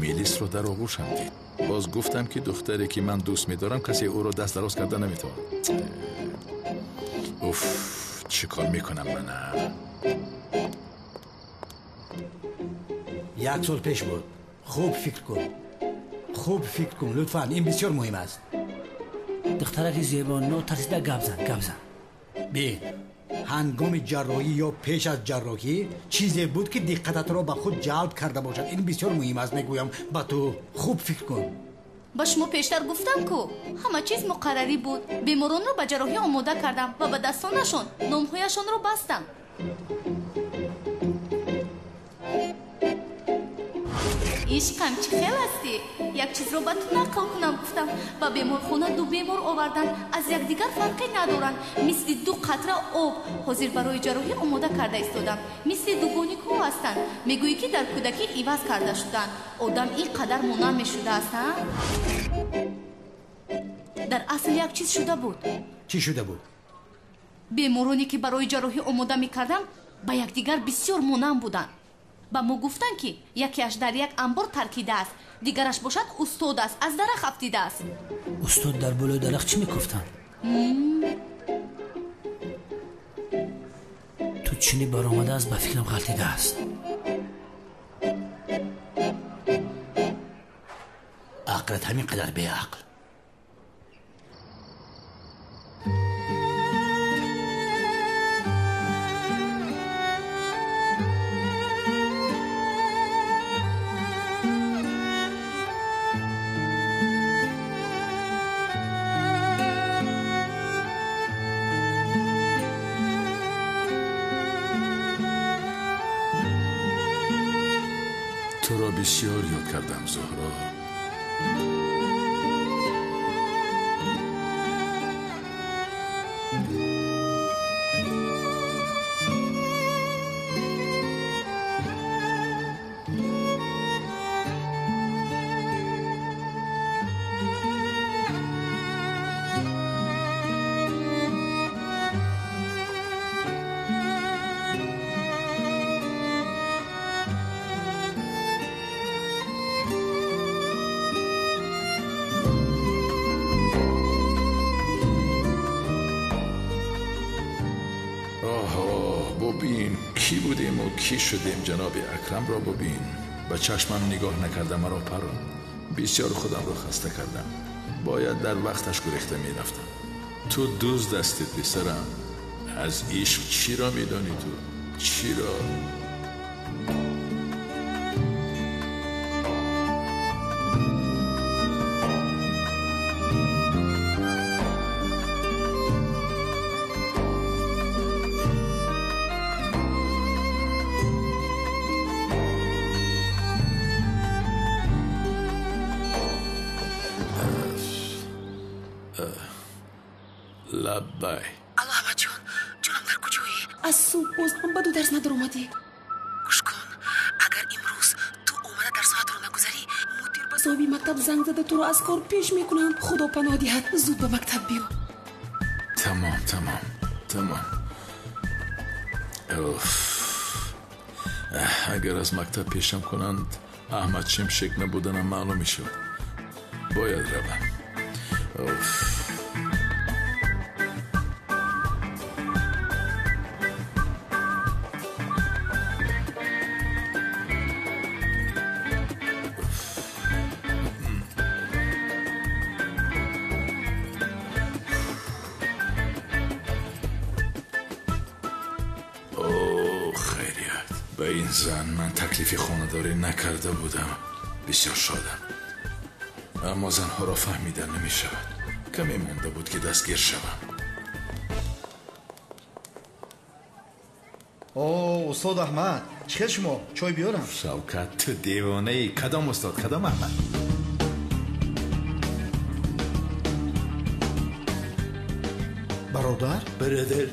S4: Мелисро дар оғӯшам дид. Боз гуфтам, ки духтаре ки ман дӯст медорам, касе ӯро даст дароз карда наметавонад. Уф, чӣ кор мекунам манам?
S10: Як сол пеш буд. Хуб фикр кун, хуб фикр кун, лутфан, ин бисёр муҳим аст.
S6: Духтараки зебо, нотарсида гап зан, гап зан.
S10: Бин, ҳангоми ҷарроҳӣ ё пеш аз ҷарроҳӣ чизе буд, ки диққататро ба худ ҷалб карда бошад. Ин бисёр муҳим аст, мегӯям ба ту, хуб фикр кун.
S1: Ба шумо пештар гуфтам, ку ҳама чиз муқаррарӣ буд. Беморонро ба ҷарроҳӣ омода кардам ва ба дастонашон номҳояшонро бастам. Ишқам, чӣ хел ҳастӣ? Як чизро ба ту нақл кунам гуфтам. Ба беморхона ду бемор оварданд, аз якдигар фарқе надоранд, мисли ду қатра об. Ҳозир барои ҷарроҳӣ омода карда истодам. Мисли дугоникҳо ҳастанд. Мегӯӣ, ки дар кӯдакӣ иваз карда шуданд. Одам ин қадар монанд мешудааст, а? Дар асл як чиз шуда буд.
S10: Чӣ шуда буд?
S1: Бемороне ки барои ҷарроҳӣ омода мекардам, ба якдигар бисёр монанд буданд. Ба мо гуфтанд, ки якеаш дар як анбор таркидааст, дигараш бошад устод аст, аз дарахт афтидааст.
S6: Устод дар болои дарахт чӣ мекуфтанд? Ту чунӣ баромадааст, ба фикрам ғалтидааст.
S10: Ақлат ҳамин қадар беақл.
S4: Туро бисёр ёд кардам, Зуҳро. Оҳо, бубин кӣ будем ва кӣ шудем. Ҷаноби Акрам ро бубин. Ба чашмам нигоҳ накарда маро паронд. Бисёр худамро хаста кардам. Бояд дар вақташ гурехта мерафтам. Ту дузд ҳастӣ писарам. Аз ишқ чиро медонӣ ту? Чиро? Лаббай.
S20: Алло, Аҳмадҷон, ҷонам дар куҷоӣ? Аз субҳ боз ҳам ба ду дарс надаромадӣ. Гӯш кун, агар имрӯз ту омада дарсҳоятро нагузарӣ, мудир ба соҳиби мактаб занг зада туро аз кор пеш мекунанд. Худо паноҳ диҳад, зуд ба мактаб биё.
S4: Тамом, тамом, тамом. Уф. Агар аз мактаб пешам кунанд, Аҳмад Шимшек набуданам маълум мешавад. Бояд равам. Уф. Ба ин зан ман таклифи хонадорӣ накарда будам. Бисёр шодам. Аммо занҳоро фаҳмида намешавад. Каме монда буд ки дастгир шавам.
S18: О, устод Аҳмад, чӣ хел шумо? Чой биёрам?
S4: Шавкат, ту девонаи. Кадом устод, кадом Аҳмад?
S18: Бародар?
S4: Бародар.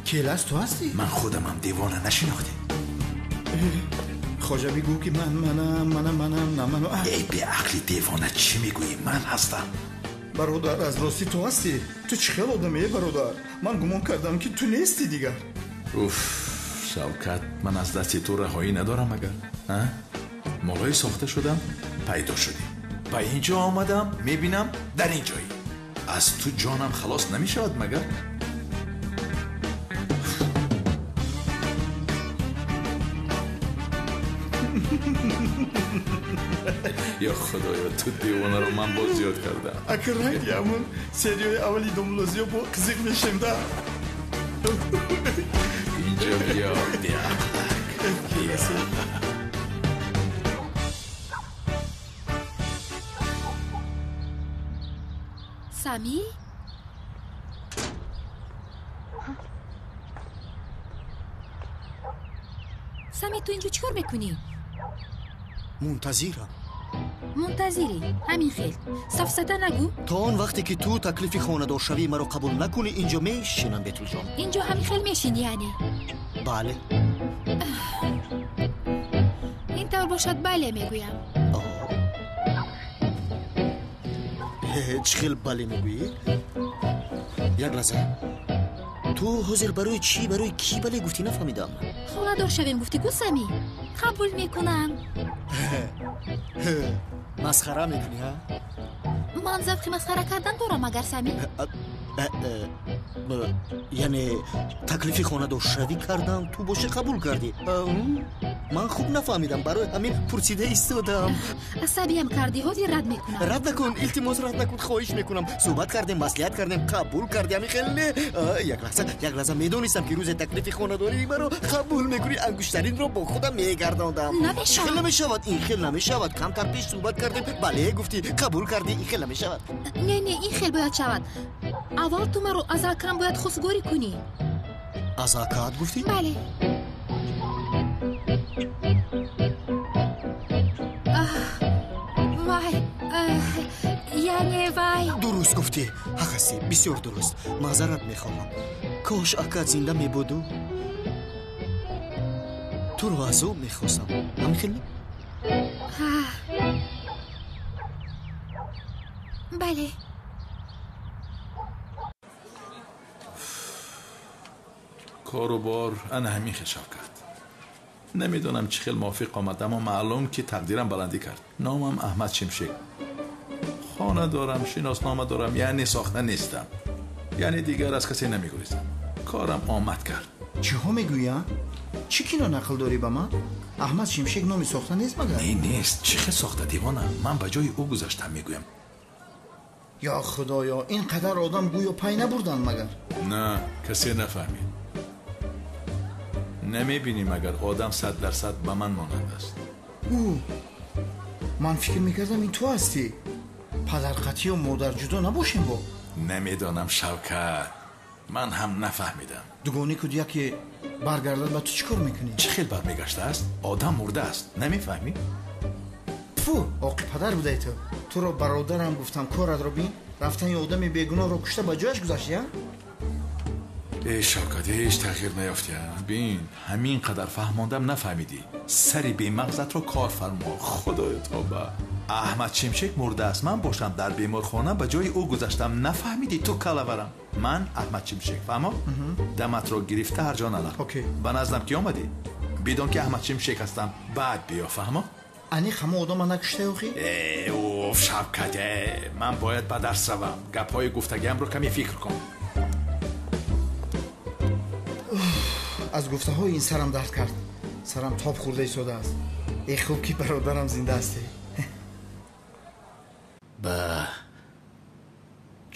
S18: Келас ту ҳастӣ?
S4: Ман худамам девона нашинохтем.
S18: Хоҷа бигӯ ки ман манам, манам, манам, на ману.
S4: Эй беақли девона, чӣ мегӯӣ? Ман ҳастам.
S18: Бародар, аз ростӣ ту ҳастӣ? Ту чӣ хел одаме, бародар? Ман гумон кардам ки ту нестӣ дигар.
S4: Уф, Шавкат, ман аз дасти ту раҳоӣ надорам агар. Молҳои сохта шудам, пайдо шудӣ. Ба ин ҷо омадам, мебинам дар ин ҷоӣ. Аз ту ҷонам халос намешавад магар? Ё худоё, ту девонаро ман боз зиёд кардам.
S18: Акр ранги ҳамун серияи аввали Домлозиё бо қизиқ мешем да.
S4: Инҷо биё, беақлак. Биё.
S3: Сами? Сами, ту инҷо чӣ кор мекунӣ?
S7: Мунтазирам.
S3: Мунтазирӣ? Ҳамин хел. Сафсата нагӯ.
S7: То он вақте ки ту таклифи хонадоршавии маро қабул накунӣ, инҷо мешинам, Бетулҷон.
S3: Инҷо ҳамин хел мешинӣ, яъне?
S7: Бале.
S3: Ин тавр бошад, бале мегӯям.
S7: Чӣ хел бале мегӯӣ? Як лаҳза. Ту ҳозир барои чӣ, барои кӣ бале гуфтӣ, нафаҳмидам.
S3: Хонадор шавем гуфтӣ ку, Сами? Қабул мекунам.
S7: Масхара мекунӣ, ҳа?
S3: Ман завқи масхара кардан дорам, агар Сами.
S7: Яъне таклифи хонадоршавӣ кардам, ту бошӣ қабул кардӣ. Ман хуб нафаҳмидам, барои ҳамин пурсида истодам.
S3: Асабиям кардӣ, ҳозир рад мекунам.
S7: Рад накун, илтимос, рад накун, хоҳиш мекунам. Суҳбат кардем, маслиҳат кардем, қабул кардӣ, ҳамин хел не? Як лаҳза, як лаҳза, медонистам ки рӯзе таклифи хонадории маро қабул мекунӣ, ангуштаринро бо худам мегардондам.
S3: Намешавад.
S7: Хел намешавад, ин хел намешавад. Камтар пеш суҳбат кардем, бале гуфтӣ, қабул кардӣ, ин хел намешавад.
S3: Не, не, ин хел бояд шавад. Аввал ту маро аз акам бояд хостгорӣ кунӣ.
S7: Аз акаат гуфтӣ?
S3: Бале. Вай, яъне вай.
S7: Дуруст гуфтӣ, ҳақ ҳастӣ, бисёр дуруст. Маъзарат мехоҳам. Кош акаат зинда мебуду туро аз ӯ мехостам. Ҳамин хел не?
S3: Бале.
S4: Кору бор ана ҳамин хел, Шавкат. Намедонам чӣ хел мувофиқ омад, аммо маълум ки тақдирам баландӣ кард. Номам Аҳмад Шимшек. Хона дорам, шиноснома дорам, яъне сохта нестам. Яъне дигар аз касе намегурезам. Корам омад кард.
S18: Чиҳо мегӯянд? Чӣ кино нақл дорӣ ба ман? Аҳмад Шимшек номи сохта нест магар?
S4: Не, нест. Чӣ хел сохта, девона? Ман ба ҷои ӯ гузаштам мегӯям.
S18: Ё худоё, ин қадар одам гӯё пай набурданд магар?
S4: На, касе нафаҳмид. Намебинӣ магар одам 100% ба ман монанд аст.
S18: Ӯ, ман фикр мекардам ин ту ҳастӣ. Падарқатию модар ҷудо набошем бо?
S4: Намедонам, Шавкат, ман ҳам нафаҳмидам.
S18: Дугони куд яке баргардад, ба ту чӣ кор мекунӣ?
S4: Чӣ хел бармегаштааст? Одам мурдааст, намефаҳмӣ?
S18: Фу, оқи падар будай ту. Туро бародарам гуфтам, коратро бин. Рафтани одами бегуноҳро кушта ба ҷояш гузаштӣ, а?
S4: Эй Шавкат, ҳеҷ тағйир наёфтӣ. Бин, ҳамин қадар фаҳмондам, нафаҳмидӣ. Сари бемағзатро кор фармо. Худоё тоба. Аҳмад Шимшек мурдааст, ман бошам дар беморхона ба ҷои ӯ гузаштам. Нафаҳмидӣ ту калаварам. Ман Аҳмад Шимшек, фаҳмо? Даматро гирифта ҳар ҷо налақ. Ба наздам ки омадӣ, бидон ки Аҳмад Шимшек ҳастам. Баъд биё, фаҳмо?
S18: Аниқ ҳама одама накуштаи охи?
S4: Э, уф, Шавкат, ман бояд ба дарс равам. Гапҳои гуфтагиамро каме фикр кун.
S18: Аз гуфтаҳои ин сарам дард кард. Сарам тоб хӯрда истодааст. Э, хуб ки бародарам зинда ҳастӣ.
S10: Ба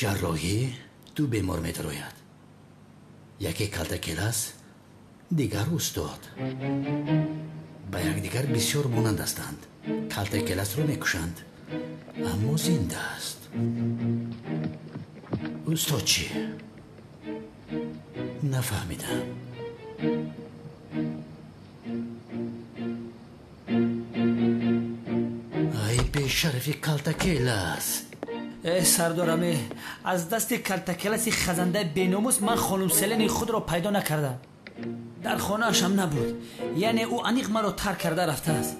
S10: ҷарроҳӣ ду бемор медарояд. Яке калтакелас, дигар устод. Ба якдигар бисёр монанд ҳастанд. Калтакеласро мекушанд, аммо зинда аст. Устод чӣ? Нафаҳмидам. Ай бешарафи калтакелас!
S6: Э, сардораме, аз дасти калтакеласи хазандаи беномус ман хонум Селени худро пайдо накардам. Дар хонаашам набуд. Яъне ӯ аниқ маро тарк карда рафтааст.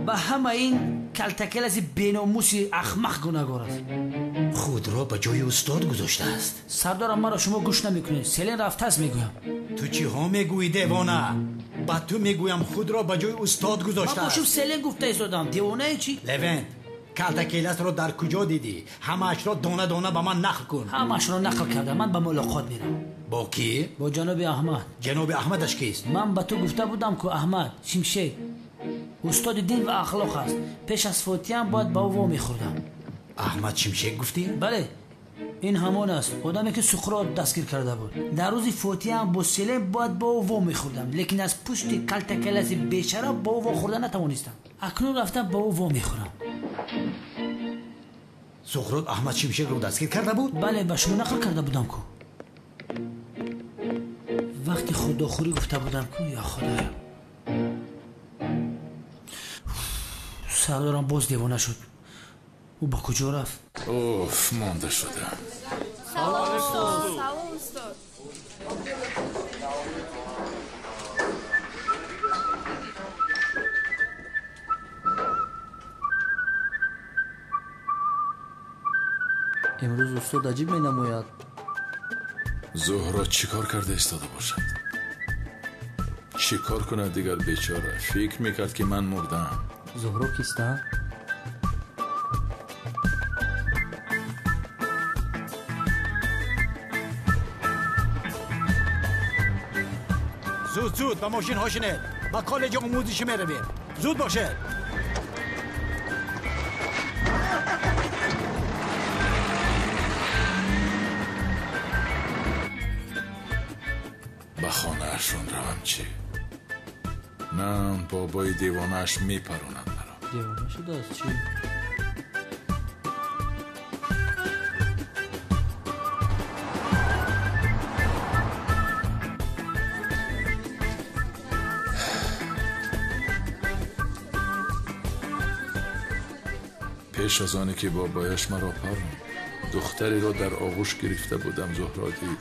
S6: Ба ҳама ин калтакеласи беномуси ахмақ гунаҳгор аст.
S10: Худро ба ҷои устод гузоштааст.
S6: Сардорам, маро шумо гӯш намекунед. Селен рафтааст мегӯям.
S10: Ту чиҳо мегӯӣ, девона? Ба ту мегӯям, худро ба ҷои устод гузоштааст.
S6: Ман бошум Селен гуфта истодам. Девонаи чӣ?
S10: Левент, калтакеласро дар куҷо дидӣ? Ҳамаашро дона дона ба ман нақл кун.
S6: Ҳамаашро нақл кардам. Ман ба мулоқот мерам.
S10: Бо кӣ?
S6: Бо ҷаноби Аҳмад.
S10: Ҷаноби Аҳмадаш кист?
S6: Ман ба ту гуфта будам ку Аҳмад Шимшек устоди дин ва ахлоқ аст. Пеш аз фотиҳам бояд ба ӯ вомехӯрдам.
S10: Аҳмад Шимшек гуфтӣ?
S6: Бале, ин ҳамон аст одаме ки Суқрот дастгир карда буд. Дар рӯзи фотиҳам бо Селен бояд бо ӯ вомехӯрдам, лекин аз пушти калтакеласи бешараф бо ӯ вохӯрда натавонистам. Акнун рафтам ба ӯ вомехӯрам.
S10: Суқрот Аҳмад Шимшекро дастгир карда буд?
S6: Бале, ба шумо нақл карда будам ку. Вақти худохӯрӣ гуфта будам ку. Ё худоё, сардорам боз девона шуд. Ӯ ба куҷо рафт?
S4: Уф, монда шудам.
S19: Салом, устод. Салом, устод.
S17: Имрӯз устод аҷиб менамояд.
S4: Зуҳро чӣ кор карда истода бошад? Чӣ кор кунад дигар бечора? Фикр мекард ки ман мурдам.
S17: Зуҳро киста?
S10: Зуд зуд ба мошинҳо шинед. Ба коллеҷи омӯзишӣ меравем. Зуд бошед.
S4: Ба хонаашон равам чӣ? На, бобои девонааш мепаронад маро.
S17: Девона шудааст чӣ?
S4: Пеш аз оне ки бобояш маро паронд, духтареро дар оғӯш гирифта будам. Зуҳро дид.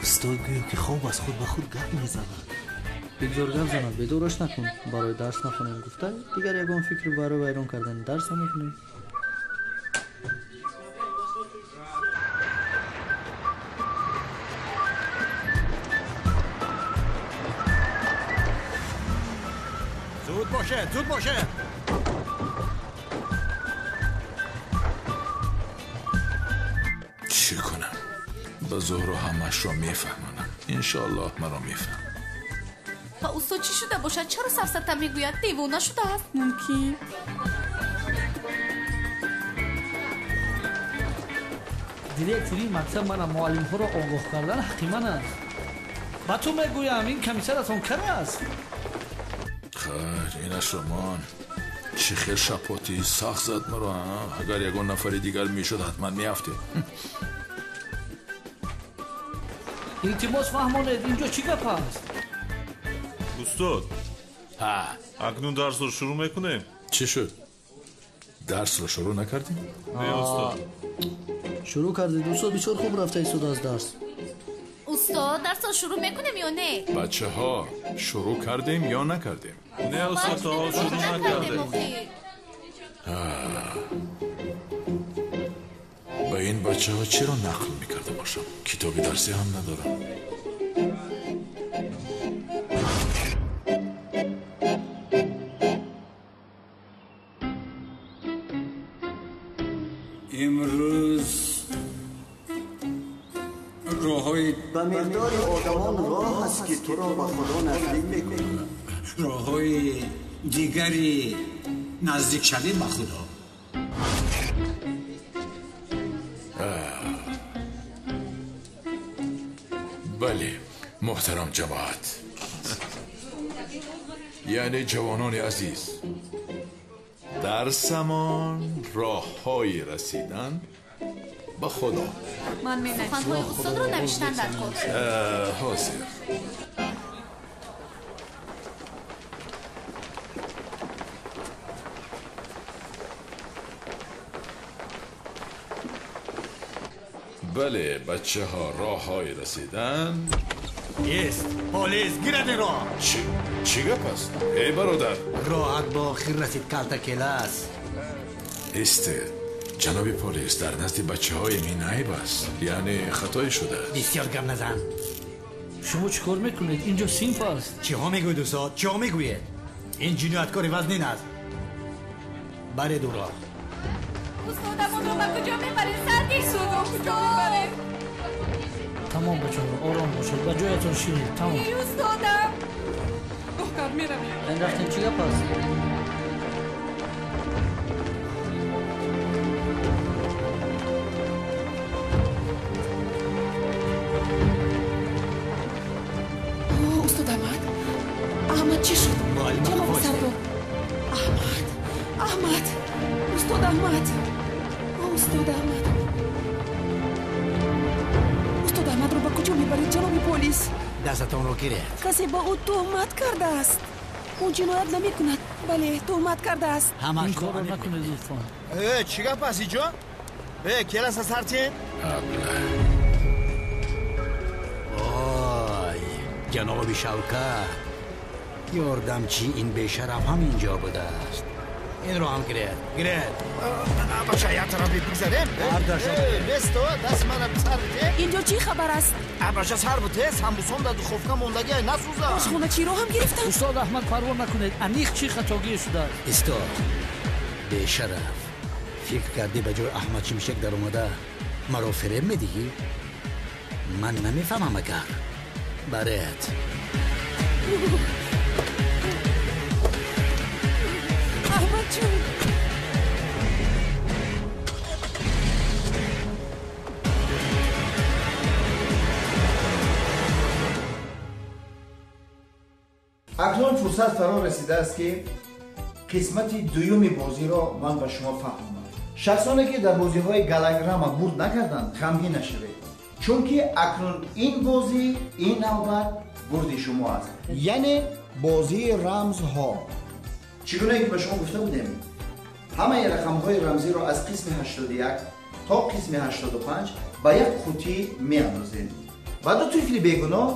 S12: Устод гӯё ки хоб аз худ ба худ гап мезанад.
S17: Бигзор гап занад, бедораш накун. Барои дарс нахонем гуфта, дигар ягон фикр барои вайрон кардани дарс намекунӣ.
S10: Зуд бошед, зуд бошед.
S4: Чӣ кунам? Ба Зуҳро ҳамашро мефаҳмонам. Иншоаллоҳ маро мефаҳмад.
S1: Ба устод чӣ шуда бошад? Чаро сафсата мегӯяд? Девона шудааст.
S20: Мумкин.
S6: Директори мактаб мана муаллимҳоро огоҳ кардан ҳаққи ман аст. Ба ту мегӯям, ин комиссаратон кар аст.
S4: Хайр, инаш роман. Чӣ хел шапоти сахт зад маро, агар ягон нафари дигар мешуд, ҳатман меафтед.
S6: Илтимос фаҳмонед, инҷо чӣ гап аст?
S14: Устод, акнун дарсро шурӯъ мекунем?
S4: Чӣ шуд? Дарсро шурӯъ накардем?
S14: Не, устод.
S17: Шурӯъ кардед, устод, бисёр хуб рафта истодааст дарс.
S1: Устод, дарсро шурӯъ мекунем ё не?
S4: Бачаҳо, шурӯъ кардем ё накардем?
S14: Не, устод, то ҳол шурӯъ накардем.
S4: Ба ин бачаҳо чиро нақл мекарда бошам? Китоби дарсӣ ҳам надорам.
S21: Имрӯз роҳҳои
S12: ба миқдори одамон роҳ аст, ки туро ба Худо наздик мекунад.
S21: Роҳҳои дигари наздикшавӣ ба Худо.
S4: Бале, муҳтарам ҷамоат, яъне ҷавонони азиз, дарсамон роҳҳои расидан ба Худо.
S19: Ман менависам.
S1: Суханҳои устодро навиштан дар кор.
S4: Ҳозир. Бале, бачаҳо, роҳҳои расидан
S10: Ест, полис, гирад инро!
S4: Чӣ гап аст? Эй бародар!
S10: Роҳат ба охир расид, Калтакелас.
S4: Истед, ҷаноби полис, дар назди бачаҳои мин айб аст, яъне хатое шудааст.
S10: Бисёр гап назан.
S6: Шумо чӣ кор мекунед? Инҷо синф аст.
S10: Чиҳо мегӯед, устод? Чиҳо мегӯед? Ин ҷинояткори вазнин аст. Баред ӯро.
S1: Устодамонро ба куҷо мебаред? Сардӣ шуд, куҷо мебаред?
S6: Тамом, бачаҳо, ором бошед, ба ҷоятон шинед. Тамом.
S1: Эй устодам!
S20: Гуҳкор меравем.
S17: Ин рафтем, чӣ гап аст?
S20: Устод Аҳмад, Аҳмад чӣ шуд? Ҷаноби сардор. Аҳмад, Аҳмад, устод Аҳмад, устод Аҳмад, устод Аҳмадро ба куҷо мебаред, ҷаноби полис?
S10: Дастатонро гиред.
S20: Касе ба ӯ туҳмат кардааст. Ӯ ҷиноят намекунад, бале, туҳмат кардааст.
S6: Ин корро накунед, лутфан.
S18: Чӣ гап аст иҷо? Келаса сартин?
S10: Ой, ҷаноби Шавкат, ёрдамчи ин бешараф ҳам инҷо будааст. Инро ҳам гиред, гиред.
S18: Бача, як тараф бигзарем. Несто, даст мана сар бите.
S20: Инҷо чӣ хабар аст?
S18: Бача, сар бите, самбусон дар духовка мондагӣ, насӯза.
S20: Ошхоначиро ҳам гирифтанд.
S6: Устод Аҳмад, парво накунед, аниқ чӣ хатогие шудааст?
S10: Истод, бешараф, фикр кардӣ ба ҷои Аҳмад Шимшек даромада маро фиреб медиҳӣ? Ман намефаҳмам агар. Баред.
S20: Аҳмадҷон!
S18: Акнун фурсат фаро расидааст, ки қисмати дуюми бозиро ман ба шумо фаҳмонам. Шахсоне, ки дар бозиҳои галограмма бурд накарданд, ғамгин нашавед, чунки акнун ин бозӣ, ин навбат бурди шумо аст, яъне бозии рамзҳо. Чӣ гуна ки ба шумо гуфта будем, ҳамаи рақамҳои рамзиро аз қисми 81 то қисми 85 ба як қутӣ меандозем ва ду тифли бегуноҳ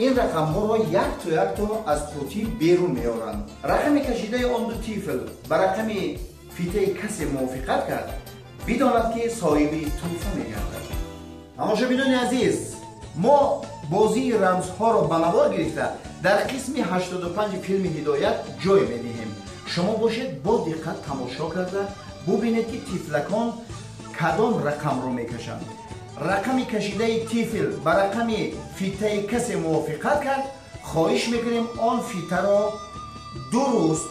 S18: ин рақамҳоро якто якто аз қутӣ берун меоранд. Рақами кашидаи он ду тифл ба рақами фитаи касе мувофиқат кард, бидонад, ки соҳиби тӯҳфа мегардад. Тамошобинони азиз, мо бозии рамзҳоро ба навор гирифта дар қисми 85 филми Ҳидоят ҷой медиҳем. Шумо бошед, бо диққат тамошо карда бубинед, ки тифлакон кадом рақамро мекашанд. Рақами кашидаи тифл ба рақами фитаи касе мувофиқат кард, Хоҳиш мекунем он фитаро дуруст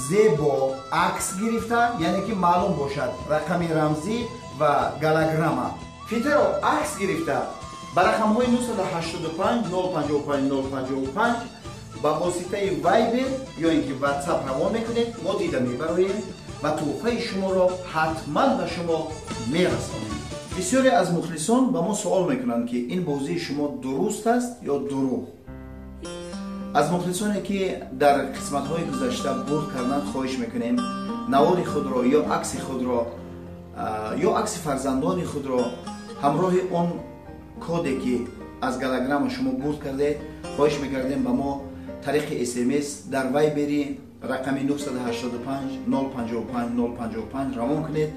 S18: зебо акс гирифта, яъне ки маълум бошад рақами рамзӣ ва голограмма. Фитаро акс гирифта ба рақамҳои 985 055 055 ба воситаи Viber ё ин ки WhatsApp равон мекунед, мо дида мебароем ва тӯҳфаи шуморо ҳатман ба шумо мерасонем. Бисёре аз мухлисон ба мо суол мекунанд, ки ин бозии шумо дуруст аст ё дурӯғ. Аз мухлисоне ки дар қисматҳои гузашта бурд карданд, хоҳиш мекунем навори худро ё акси худро ё акси фарзандони худро ҳамроҳи он коде ки аз голограмма шумо бурд кардед, хоҳиш мекардем ба мо тариқи СМС дар Вайбери рақами 985 055 055 равон кунед.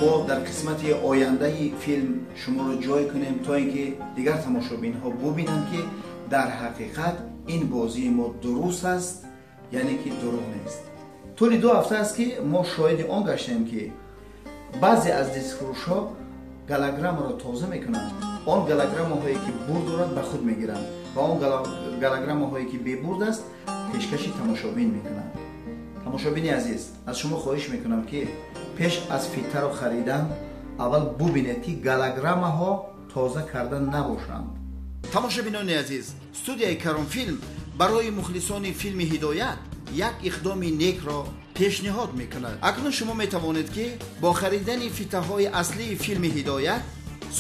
S18: Мо дар қисмати ояндаи филм шуморо ҷой кунем, то ин ки дигар тамошобинҳо бубинанд, ки дар ҳақиқат ин бозии мо дуруст аст, яъне ки дурӯғ нест. Тӯли 2 ҳафта аст, ки мо шоҳиди он гаштем, ки баъзе аз дискфурӯшҳо голограммаро тоза мекунанд. Он голограммаҳое ки бурд дорад, ба худ мегиранд ва он голограммаҳое ки бебурд аст, пешкаши тамошобин мекунанд. Тамошобини азиз, аз шумо хоҳиш мекунам, ки пеш аз фитаро харидан аввал бубинед, ки голограммаҳо тоза карда набошанд. Тамошобинони азиз, студияи Каронфилм барои мухлисони филми Ҳидоят як иқдоми некро пешниҳод мекунад. Акнун шумо метавонед, ки бо харидани фитаҳои аслии филми Ҳидоят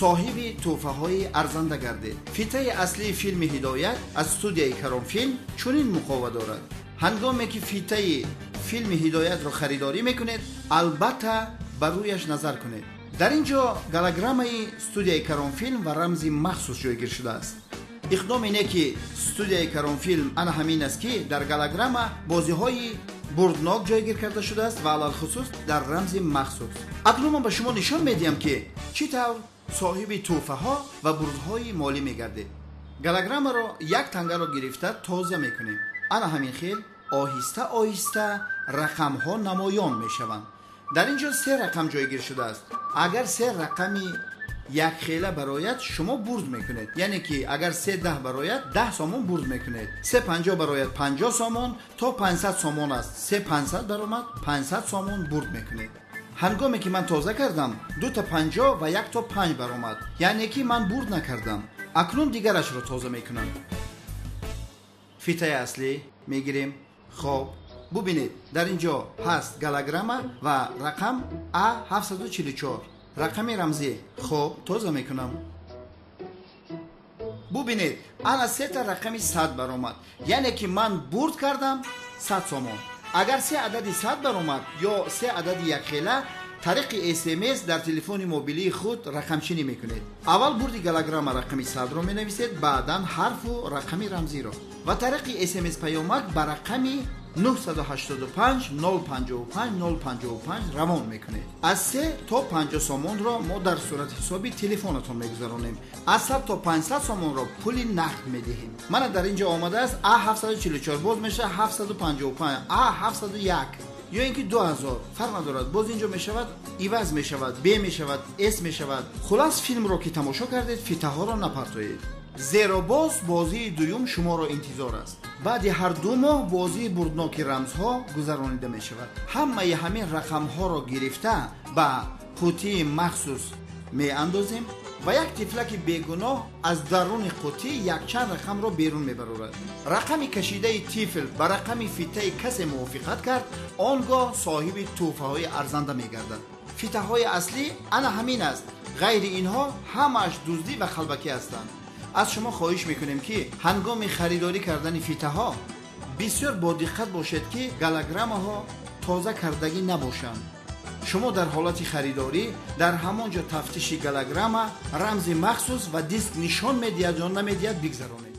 S18: соҳиби тӯҳфаҳои арзанда гардед. Фитаи аслии филми Ҳидоят аз студияи Каронфилм чунин муқова дорад. Ҳангоме ки фитаи филми Ҳидоятро харидорӣ мекунед, албатта ба рӯяш назар кунед. Дар ин ҷо голограммаи студияи Каронфилм ва рамзи махсус ҷойгир шудааст. Иқдоми неки студияи Каронфилм ана ҳамин аст, ки дар голограмма бозиҳои бурднок ҷойгир карда шудааст ва алалхусус дар рамзи махсус. Акнун ман ба шумо нишон медиҳам, ки чӣ тавр соҳиби тӯҳфаҳо ва бурдҳои молӣ мегардед. Голограммаро як тангаро гирифта тоза мекунем. Ана ҳамин хел оҳиста оҳиста рақамҳо намоён мешаванд. Дар ин ҷо 3 рақам ҷойгир шудааст. Агар 3 рақами якхела барояд, шумо бурд мекунед. Яъне ки агар 3 10 барояд, 10 сомон бурд мекунед. 3 50 барояд, 50 сомон, то 500 сомон аст. 3 500 баромад, 500 сомон бурд мекунед. Ҳангоме ки ман тоза кардам, 2 та 50 ва 1 то 5 баромад, яъне ки ман бурд накардам. Акнун дигарашро тоза мекунам. Фитаи аслӣ мегирем. Хоб, бубинед, дар ин ҷо ҳаст голограмма ва рақам а 744, рақами рамзӣ. Хоб, тоза мекунам. Бубинед, ана сета рақами 100 баромад, яъне ки ман бурд кардам 100 сомон. Агар се адади 100 баромад ё се адади якхела, тариқи СМС дар телефони мобилии худ рақамчинӣ мекунед. Аввал бурди голограмма рақами 100-ро менависед, баъдан ҳарфу рақами рамзиро ва тариқи СМС паёмак ба рақами 985 055 055 равон мекунед. Аз 3 то 50 сомонро мо дар сурати ҳисоби телефонатон мегузаронем, аз 100 то 500 сомонро пули нақд медиҳем. Мана дар ин ҷо омадааст а 744, боз мешавад 755, а 701 ё ин ки 2000, фарқ надорад. Боз ин ҷо мешавад, иваз мешавад, б мешавад, с мешавад. Хулас, филмро ки тамошо кардед, фитаҳоро напартоед, зеро боз бозии дуюм шуморо интизор аст. Баъди ҳар 2 моҳ бозии бурдноки рамзҳо гузаронида мешавад. Ҳамаи ҳамин рақамҳоро гирифта ба қутии махсус меандозем ва як тифлаки бегуноҳ аз даруни қутӣ якчанд рақамро берун мебарорад. Рақами кашидаи тифл ба рақами фитаи касе мувофиқат кард, он гоҳ соҳиби тӯҳфаҳои арзанда мегардад. Фитаҳои аслӣ ана ҳамин аст, ғайри инҳо ҳамааш дуздӣ ва қалбакӣ ҳастанд. Аз шумо хоҳиш мекунем, ки ҳангоми харидорӣ кардани фитаҳо бисёр бодиққат бошед, ки голограммаҳо тоза кардагӣ набошанд. Шумо дар ҳолати харидорӣ дар ҳамон ҷо тафтиши голограмма, рамзи махсус ва диск нишон медиҳад ё намедиҳад бигзаронед.